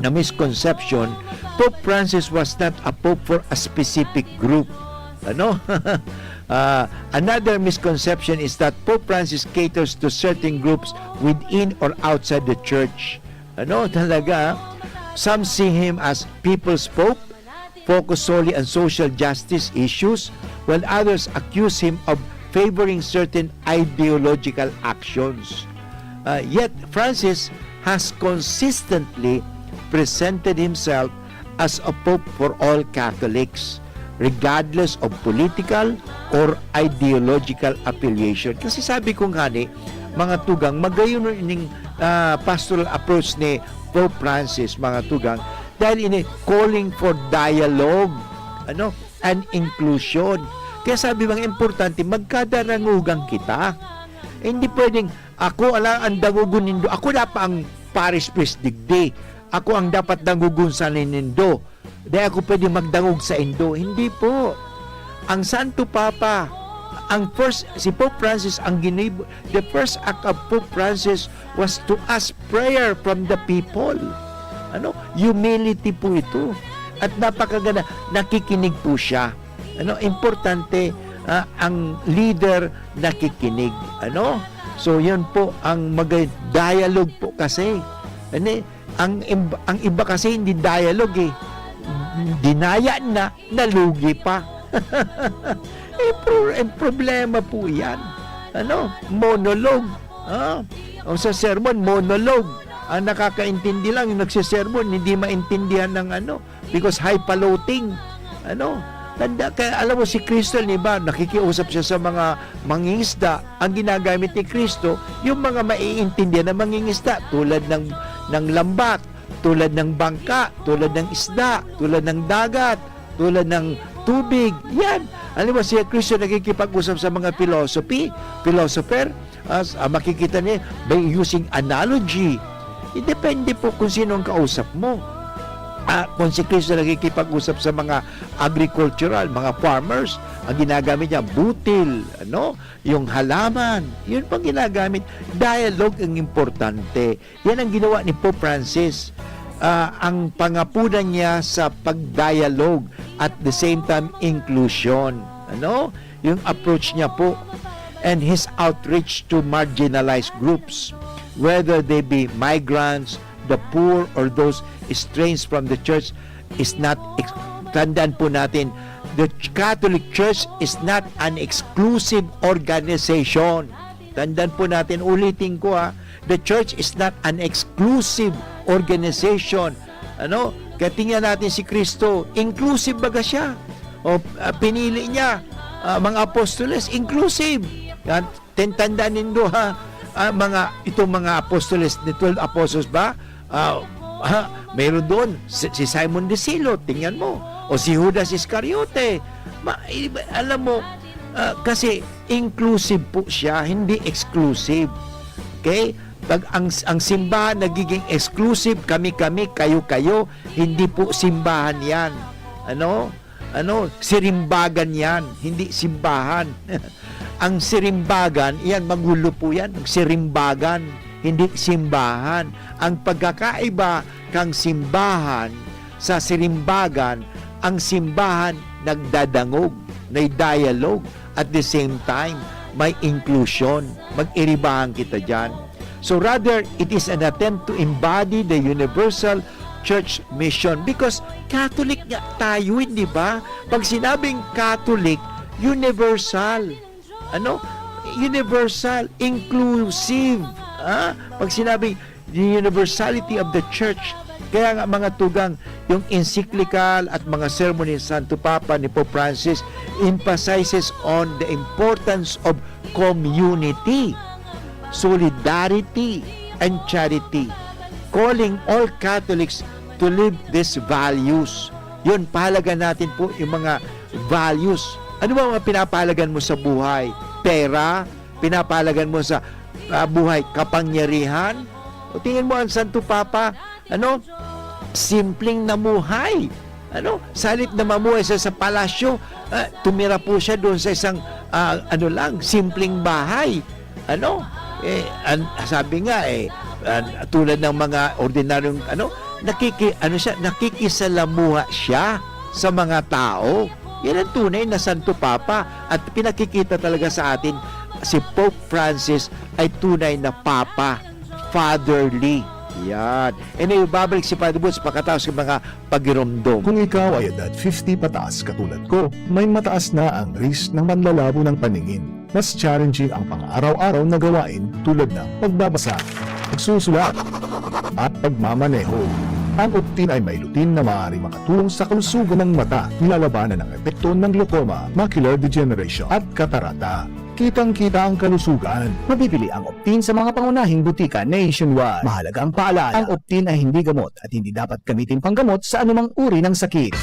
na misconception, Pope Francis was not a pope for a specific group. Ano? Ah, another misconception is that Pope Francis caters to certain groups within or outside the church. Ano talaga? Some see him as people's pope, focus solely on social justice issues, while others accuse him of favoring certain ideological actions. Uh, yet, Francis has consistently presented himself as a pope for all Catholics, regardless of political or ideological affiliation. Kasi sabi ko nga ni, mga tugang, magayon ining, ah, pastoral approach ni Pope Francis, mga tugang, dahil ini calling for dialogue, ano, and inclusion. Kaya sabi, mga importante, magkadarangugan kita. Eh, hindi pwedeng, "Ako lang ang dangogon nindo. Ako na pa ang parish priest digdi. Ako ang dapat dangogon sa nindo. Di ako pwede magdangog sa indo." Hindi po. Ang Santo Papa, ang first, si Pope Francis, ang ginib-, the first act of Pope Francis was to ask prayer from the people. Ano? Humility po ito. At napakaganda, nakikinig po siya. Ano? Importante, ah, ang leader nakikinig. Ano? So, yun po ang mag-, dialogue po kasi. Ano eh? Ang im-, ang iba kasi hindi dialogue eh. Dinaya na, nalugi pa. Eh, pro-, eh, problema po yan. Ano? Monologue. Ah, o sa sermon, monologue. Ang nakakaintindi lang, yung nagsisermon, hindi maintindihan ng ano, because highfalutin. Ano? Tanda, kaya alam mo, si Kristo, di ba, nakikiusap siya sa mga mangingisda. Ang ginagamit ni Kristo, yung mga maiintindihan ng mangingisda, tulad ng, ng lambat, tulad ng bangka, tulad ng isda, tulad ng dagat, tulad ng tubig. Yan. Alam mo, si Kristo nakikipag-usap sa mga philosophy, philosopher, as, ah, makikita niya by using analogy. Eh, depende po kung sino ang kausap mo. Ah, kung si Kristo nakikipag-usap sa mga agricultural, mga farmers, ang ginagamit niya, butil, ano, yung halaman, yun pang ginagamit. Dialogue ang importante. Yan ang ginawa ni Pope Francis. Ah, ang pangapunan niya sa pag-dialogue at the same time inclusion. Ano? Yung approach niya po and his outreach to marginalized groups, whether they be migrants, the poor, or those estranged from the church, is not ex-, tandaan po natin, the Catholic Church is not an exclusive organization. Tandaan po natin, ulitin ko ha, the church is not an exclusive organization. Ano? Kaya tingnan natin si Kristo, inclusive baga siya. O, ah, pinili niya, ah, mga apostoles, inclusive. Yan, tandaan nindo ha, ah, mga, itong mga apostoles, the twelve apostles ba? Ah, ha, mayroon doon si, si Simon de Zealot, tingnan mo. O si Judas Iscariote. Ma, iba, alam mo, ah, kasi inclusive po siya, hindi exclusive. Okay? Pag ang, ang simbahan nagiging exclusive, kami-kami, kayo-kayo, hindi po simbahan yan. Ano? Ano? Sirimbagan yan, hindi simbahan. Ang sirimbagan, yan, magulo po yan. Sirimbagan, hindi simbahan. Ang pagkakaiba kang simbahan sa sirimbagan, ang simbahan nagdadangog, may dialogue, at the same time, may inclusion. Mag-iribahan kita dyan. So rather, it is an attempt to embody the universal church mission because Catholic nga tayo, hindi ba? Pag sinabing Catholic, universal. Ano? Universal, inclusive. Ha? Pag sinabing the universality of the church, kaya nga mga tugang, yung encyclical at mga sermon ni Santo Papa, ni Pope Francis, emphasizes on the importance of community, solidarity, and charity, calling all Catholics to live these values. Yun, pahalagan natin po yung mga values. Ano ba mga pinapahalagan mo sa buhay? Pera? Pinapahalagan mo sa, ah, buhay? Kapangyarihan? O tingin mo ang Santo Papa, ano? Simpleng namuhay. Ano? Sa halip na mamuhay sa, sa palasyo, ah, tumira po siya doon sa isang, ah, ano lang, simpleng bahay. Ano? Eh, an-, sabi nga, eh, an-, tulad ng mga ordinaryong, ano, nakiki-, ano siya, nakikisalamuha siya sa mga tao. Yan ang tunay na Santo Papa. At pinakikita talaga sa atin, si Pope Francis ay tunay na Papa. Fatherly. Yan. Anyway, babalik si Father Boots pagkatapos ng mga pagiromdom. Kung ikaw ay edad fifty pataas katulad ko, may mataas na ang risk ng panlalabo ng paningin. Mas challenging ang pang-araw-araw na gawain tulad ng pagbabasa, pagsusulat, at pagmamaneho. Ang Optin ay may lutein na maaaring makatulong sa kalusugan ng mata, nilalabanan ang epekto ng glaucoma, macular degeneration, at katarata. Kitang-kita ang kalusugan. Mabibili ang Optin sa mga pangunahing butika nationwide. Mahalaga ang paalala. Ang Optin ay hindi gamot at hindi dapat gamitin panggamot sa anumang uri ng sakit.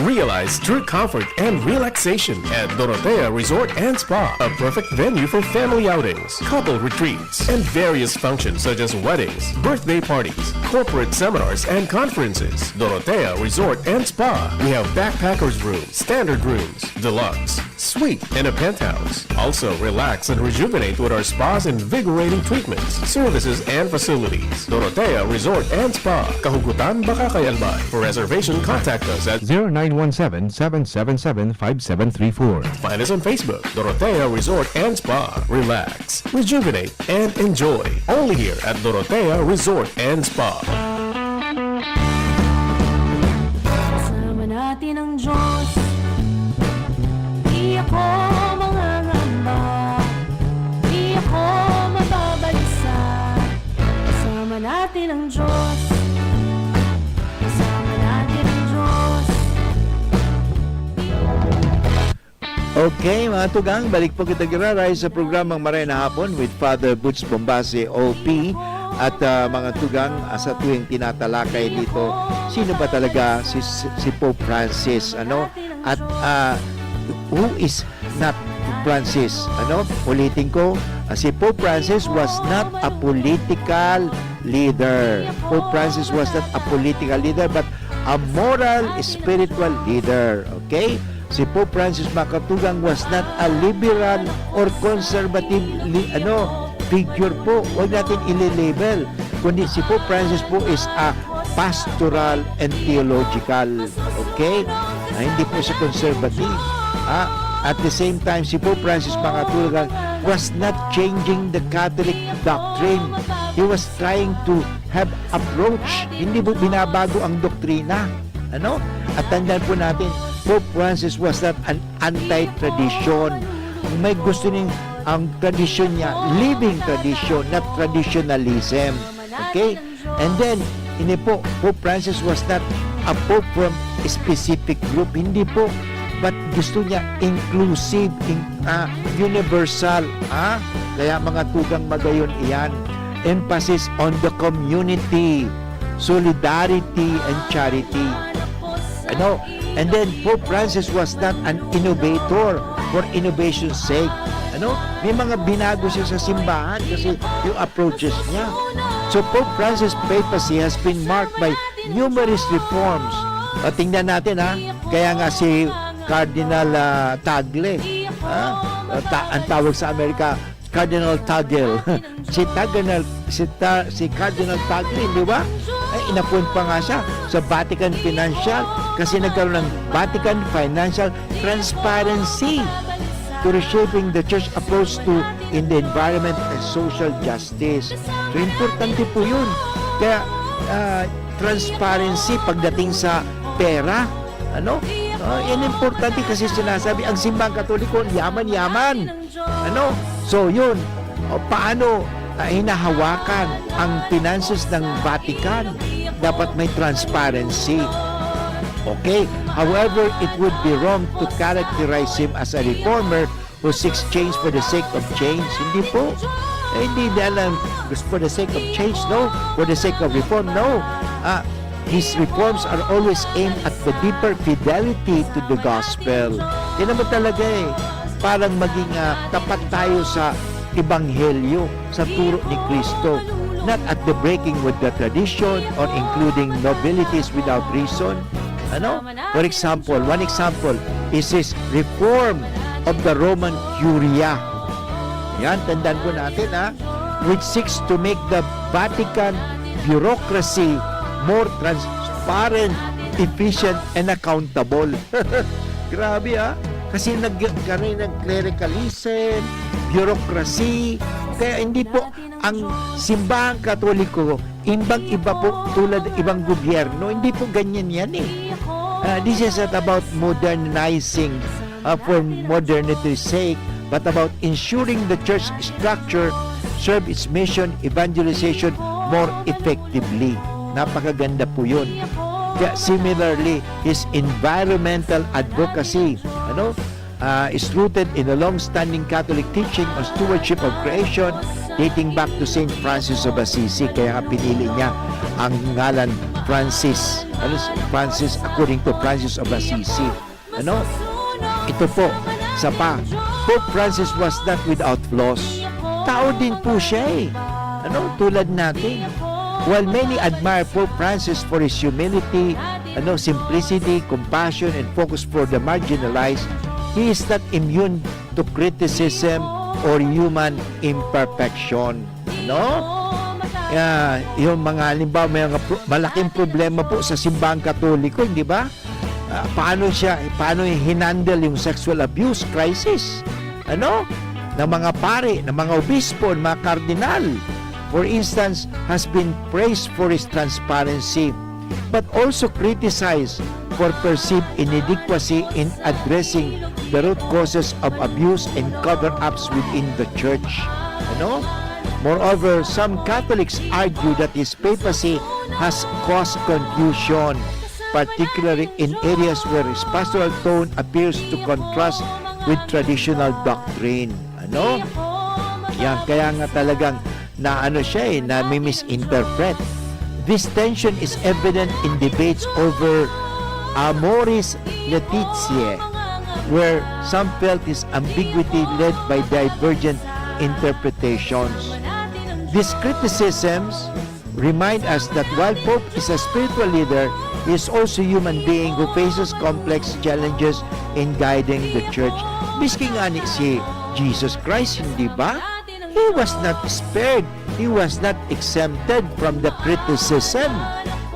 Realize true comfort and relaxation at Dorotea Resort and Spa, a perfect venue for family outings, couple retreats, and various functions such as weddings, birthday parties, corporate seminars, and conferences. Dorotea Resort and Spa. We have backpackers room, standard rooms, deluxe, suite, and a penthouse. Also, relax and rejuvenate with our spa's invigorating treatments, services, and facilities. Dorotea Resort and Spa, Kahugutan, Bacacay, Albay. For reservation, contact us at zero nine one seven, seven seven seven, five seven three four. Find us on Facebook, Dorotea Resort and Spa. Relax, rejuvenate, and enjoy. Only here at Dorotea Resort and Spa. Kasama natin ang Diyos. Di ako mangangamba. Di ako mababalisa. Kasama natin ang Diyos. Kasama natin ang Diyos. Okay, mga tugang, balik po kita giraray sa programang Maray na Hapon with Father Butch Bombase, O P. At, ah, mga tugang, ah, sa tuwing tinatalakay dito, sino ba talaga si, si Pope Francis, ano? At, ah, who is not Francis, ano? Ulitin ko, ah, si Pope Francis was not a political leader. Pope Francis was not a political leader, but a moral, spiritual leader. Okay? Si Pope Francis, mga katugang, was not a liberal or conservative li-, ano, figure po. Huwag natin ile-label. Kundi si Pope Francis po is a pastoral and theological. Okay? Ah, hindi po siya conservative. Ah, at the same time, si Pope Francis, mga katugang, was not changing the Catholic doctrine. He was trying to have approach. Hindi po binabago ang doktrina. Ano? At tandaan po natin, Pope Francis was not an anti-tradition. May gusto ning, ang tradisyon niya, living tradition, not traditionalism. Okay? And then, ini po, Pope Francis was not a pope from a specific group. Hindi po. but gusto niya inclusive, in-, ah, universal, ah? Kaya mga tugang magayon iyan, emphasis on the community, solidarity, and charity. Ano? And then, Pope Francis was not an innovator for innovation's sake. Ano? May mga binago siya sa simbahan kasi yung approaches niya. So, Pope Francis' papacy has been marked by numerous reforms. O, tingnan natin, ha? Kaya nga si Cardinal, ah, Tagle, ha? Ta-, ang tawag sa Amerika, Cardinal Tagle. Si Tagle, si Ta-, si Cardinal Tagle, di ba? Ay, inappoint pa nga siya sa Vatican Financial kasi nagkaroon ng Vatican Financial Transparency to reshaping the church approach to in the environment and social justice. So, importante po yun. Kaya, ah, transparency pagdating sa pera, ano? Ah, yan importante kasi sinasabi, ang simbang Katoliko, yaman-yaman. Ano? So, yun. O, paano, ah, hinahawakan ang finances ng Vatican? Dapat may transparency. Okay? However, it would be wrong to characterize him as a reformer who seeks change for the sake of change. Hindi po. Eh, hindi na lang just for the sake of change, no? For the sake of reform, no? Ah, his reforms are always aimed at the deeper fidelity to the gospel. Yan naman talaga eh. Parang maging, ah, tapat tayo sa ebanghelyo, sa turo ni Cristo. Not at the breaking with the tradition or including nobilities without reason. Ano? For example, one example is his reform of the Roman Curia. Yan, tandaan po natin, ha? Which seeks to make the Vatican bureaucracy more transparent, efficient, and accountable. Grabe, ha? Kasi nagkaroon ng clericalism, bureaucracy. Kaya hindi po ang simbahang Katoliko, imbang-iba po tulad ng ibang gobyerno. Hindi po ganyan yan eh. Ah, this is not about modernizing, ah, for modernity's sake, but about ensuring the church structure serve its mission, evangelization, more effectively. Napakaganda po yun. Kaya similarly, his environmental advocacy, ano, ah, is rooted in a long-standing Catholic teaching on stewardship of creation dating back to Saint Francis of Assisi. Kaya nga pinili niya ang ngalan Francis. Ano si Francis according to Francis of Assisi? Ano? Ito po, sa pa, Pope Francis was not without flaws. Tao din po siya eh. Ano? Tulad natin. While many admire Pope Francis for his humility, ano, simplicity, compassion, and focus for the marginalized, he is not immune to criticism or human imperfection. No? Yeah, yung mga, halimbawa, may mga pro-, malaking problema po sa simbahang Katoliko, di ba? Ah, paano siya, paano hinandle yung sexual abuse crisis? Ano? Ng mga pari, ng mga obispo, ng mga kardinal, for instance, has been praised for his transparency, but also criticized for perceived inadequacy in addressing the root causes of abuse and cover-ups within the church. Ano? Moreover, some Catholics argue that his papacy has caused confusion, particularly in areas where his pastoral tone appears to contrast with traditional doctrine. Ano? Yan, kaya nga talagang na ano siya eh, na misinterpret. This tension is evident in debates over Amoris Laetitia, where some felt his ambiguity led by divergent interpretations. These criticisms remind us that while Pope is a spiritual leader, he is also a human being who faces complex challenges in guiding the church. Miski nga ni si Jesus Christ, hindi ba? He was not spared. He was not exempted from the criticism.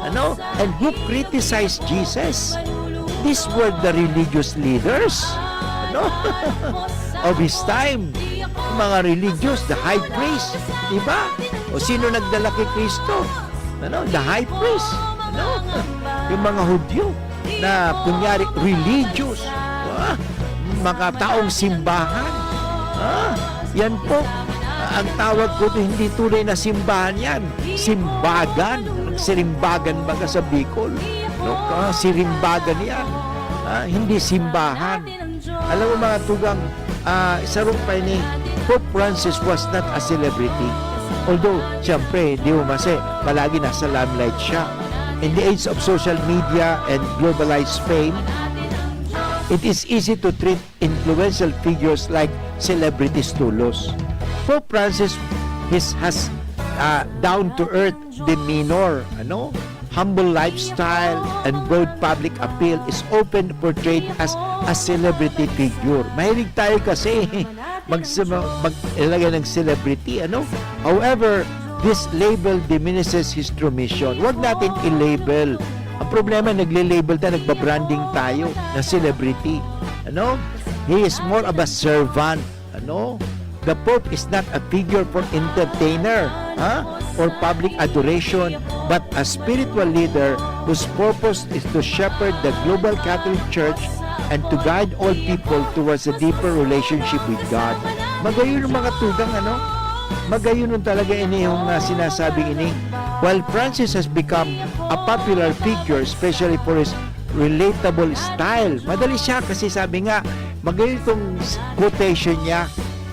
Ano? And who criticized Jesus? These were the religious leaders, ano? Of his time. Mga religious, the high priest, di ba? O sino nagdala kay Kristo? Ano? The high priest, ano? Yung mga Hudyo na kunyari religious, ah, mga taong simbahan. Ah, yan po. Ah, ang tawag ko doon, hindi tunay na simbahan yan. Simbagan. Sirimbagan baga sa Bicol. No? Ah, sirimbagan yan. ah, hindi simbahan. Alam mo, mga tugang, ah, saro pa ini, Pope Francis was not a celebrity. Although, siyempre, di mo masi, palagi nasa limelight siya. In the age of social media and globalized fame, it is easy to treat influential figures like celebrities tolos. Pope Francis is, has, ah, down-to-earth demeanor, ano? Humble lifestyle and broad public appeal is often portrayed as a celebrity figure. Mahilig tayo kasi mag-, mag-, ilagay ng celebrity, ano? However, this label diminishes his true mission. Huwag natin i-label. Ang problema, nagle-label tayo, nagba-branding tayo na celebrity. Ano? He is more of a servant. Ano? The Pope is not a figure for entertainer, ha? Or public adoration, but a spiritual leader whose purpose is to shepherd the global Catholic Church and to guide all people towards a deeper relationship with God. Magayon ang mga tugang, ano? Magayon talaga ini yung, ah, sinasabing ini. While Francis has become a popular figure, especially for his relatable style. Madali siya kasi sabi nga, magayon itong s-, quotation niya.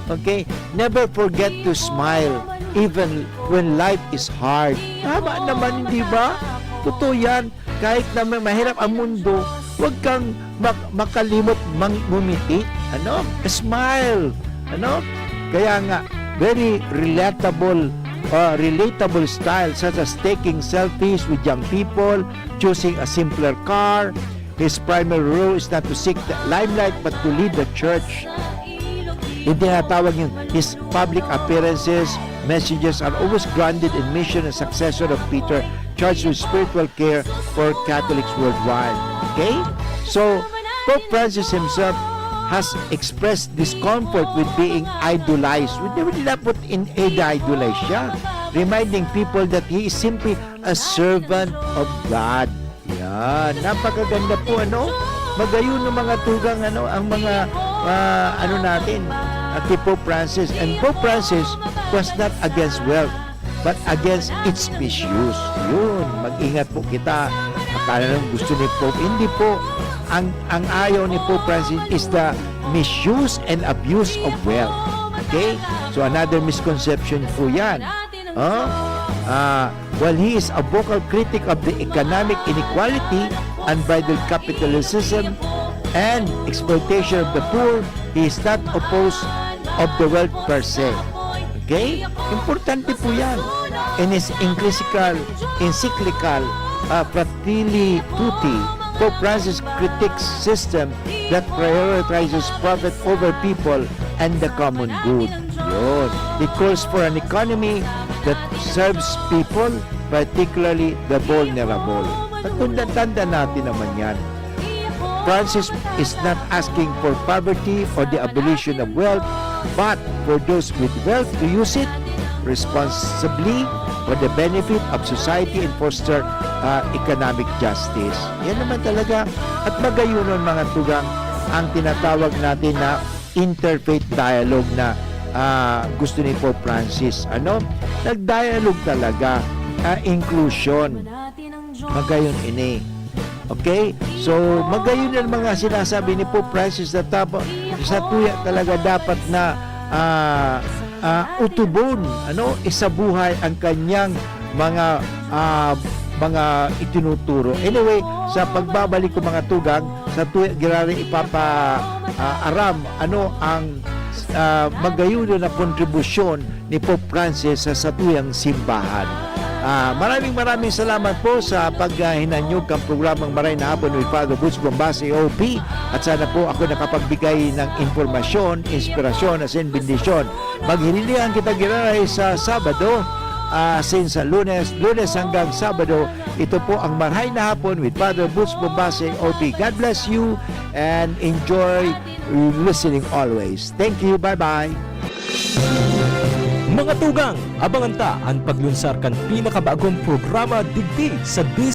Okay? "Never forget to smile, even when life is hard." Tama naman, di ba? Totoo yan. Kahit na may mahirap ang mundo, huwag kang mak-, makalimot mang-, ngumiti. Ano? Smile. Ano? Kaya nga, very relatable, uh, relatable style, such as taking selfies with young people, choosing a simpler car. His primary role is not to seek the limelight but to lead the church. Yung tinatawag yung his public appearances, messages are always grounded in mission and successor of Peter, charged with spiritual care for Catholics worldwide. Okay? So, Pope Francis himself has expressed discomfort with being idolized. We never did not put in idolize siya, reminding people that he is simply a servant of God. Yan. Napakaganda po, ano? Magayon ng mga tugang, ano, ang mga, ah, ano natin, ah, kay Pope Francis. And Pope Francis was not against wealth, but against its misuse. Yun. Mag-ingat po kita. Akala nang gusto ni Pope. Hindi po. Ang, ang ayaw ni Pope Francis is the misuse and abuse of wealth. Okay? So, another misconception po yan. Huh? Ah, while he is a vocal critic of the economic inequality, unbridled capitalism, and exploitation of the poor, he is not opposed of the wealth per se. Okay? Importante po yan. In his encyclical, encyclical, ah, Fratelli Tutti, Pope Francis critiques system that prioritizes profit over people and the common good. Yun. He calls for an economy that serves people, particularly the vulnerable. Tanda-, tanda natin naman yan. Francis is not asking for poverty or the abolition of wealth, but for those with wealth to use it responsibly for the benefit of society and foster, ah, economic justice. Yan naman talaga. At magayunon, mga tugang, ang tinatawag natin na interfaith dialogue na, ah, gusto ni Pope Francis. Ano? Nag-dialogue talaga, ah, inclusion. Magayon ini. Okay? So, magayon ang mga sinasabi ni Pope Francis na tapa-, sa tuya talaga dapat na, ah, ah, utubon, ano, isabuhay ang kanyang mga, ah, mga itinuturo. Anyway, sa pagbabalik ko, mga tugang, sa tuya giraray ipapa-, ah, aram, ano ang, ah, magayon na kontribusyon ni Pope Francis sa satuyang simbahan. Ah, maraming, maraming salamat po sa paghinanyog kan programang Maray na Hapon with Father Butch Bombase, O P. At sana po ako nakapagbigay ng impormasyon, inspirasyon, asin bendisyon. Maghilindihan kita giraray sa Sabado, ah, asin sa Lunes, Lunes hanggang Sabado. Ito po ang Maray na Hapon with Father Butch Bombase, O P. God bless you and enjoy listening always. Thank you. Bye-bye. Mga tugang, abangan ta an paglunsar kan pinakabagong programa digdi sa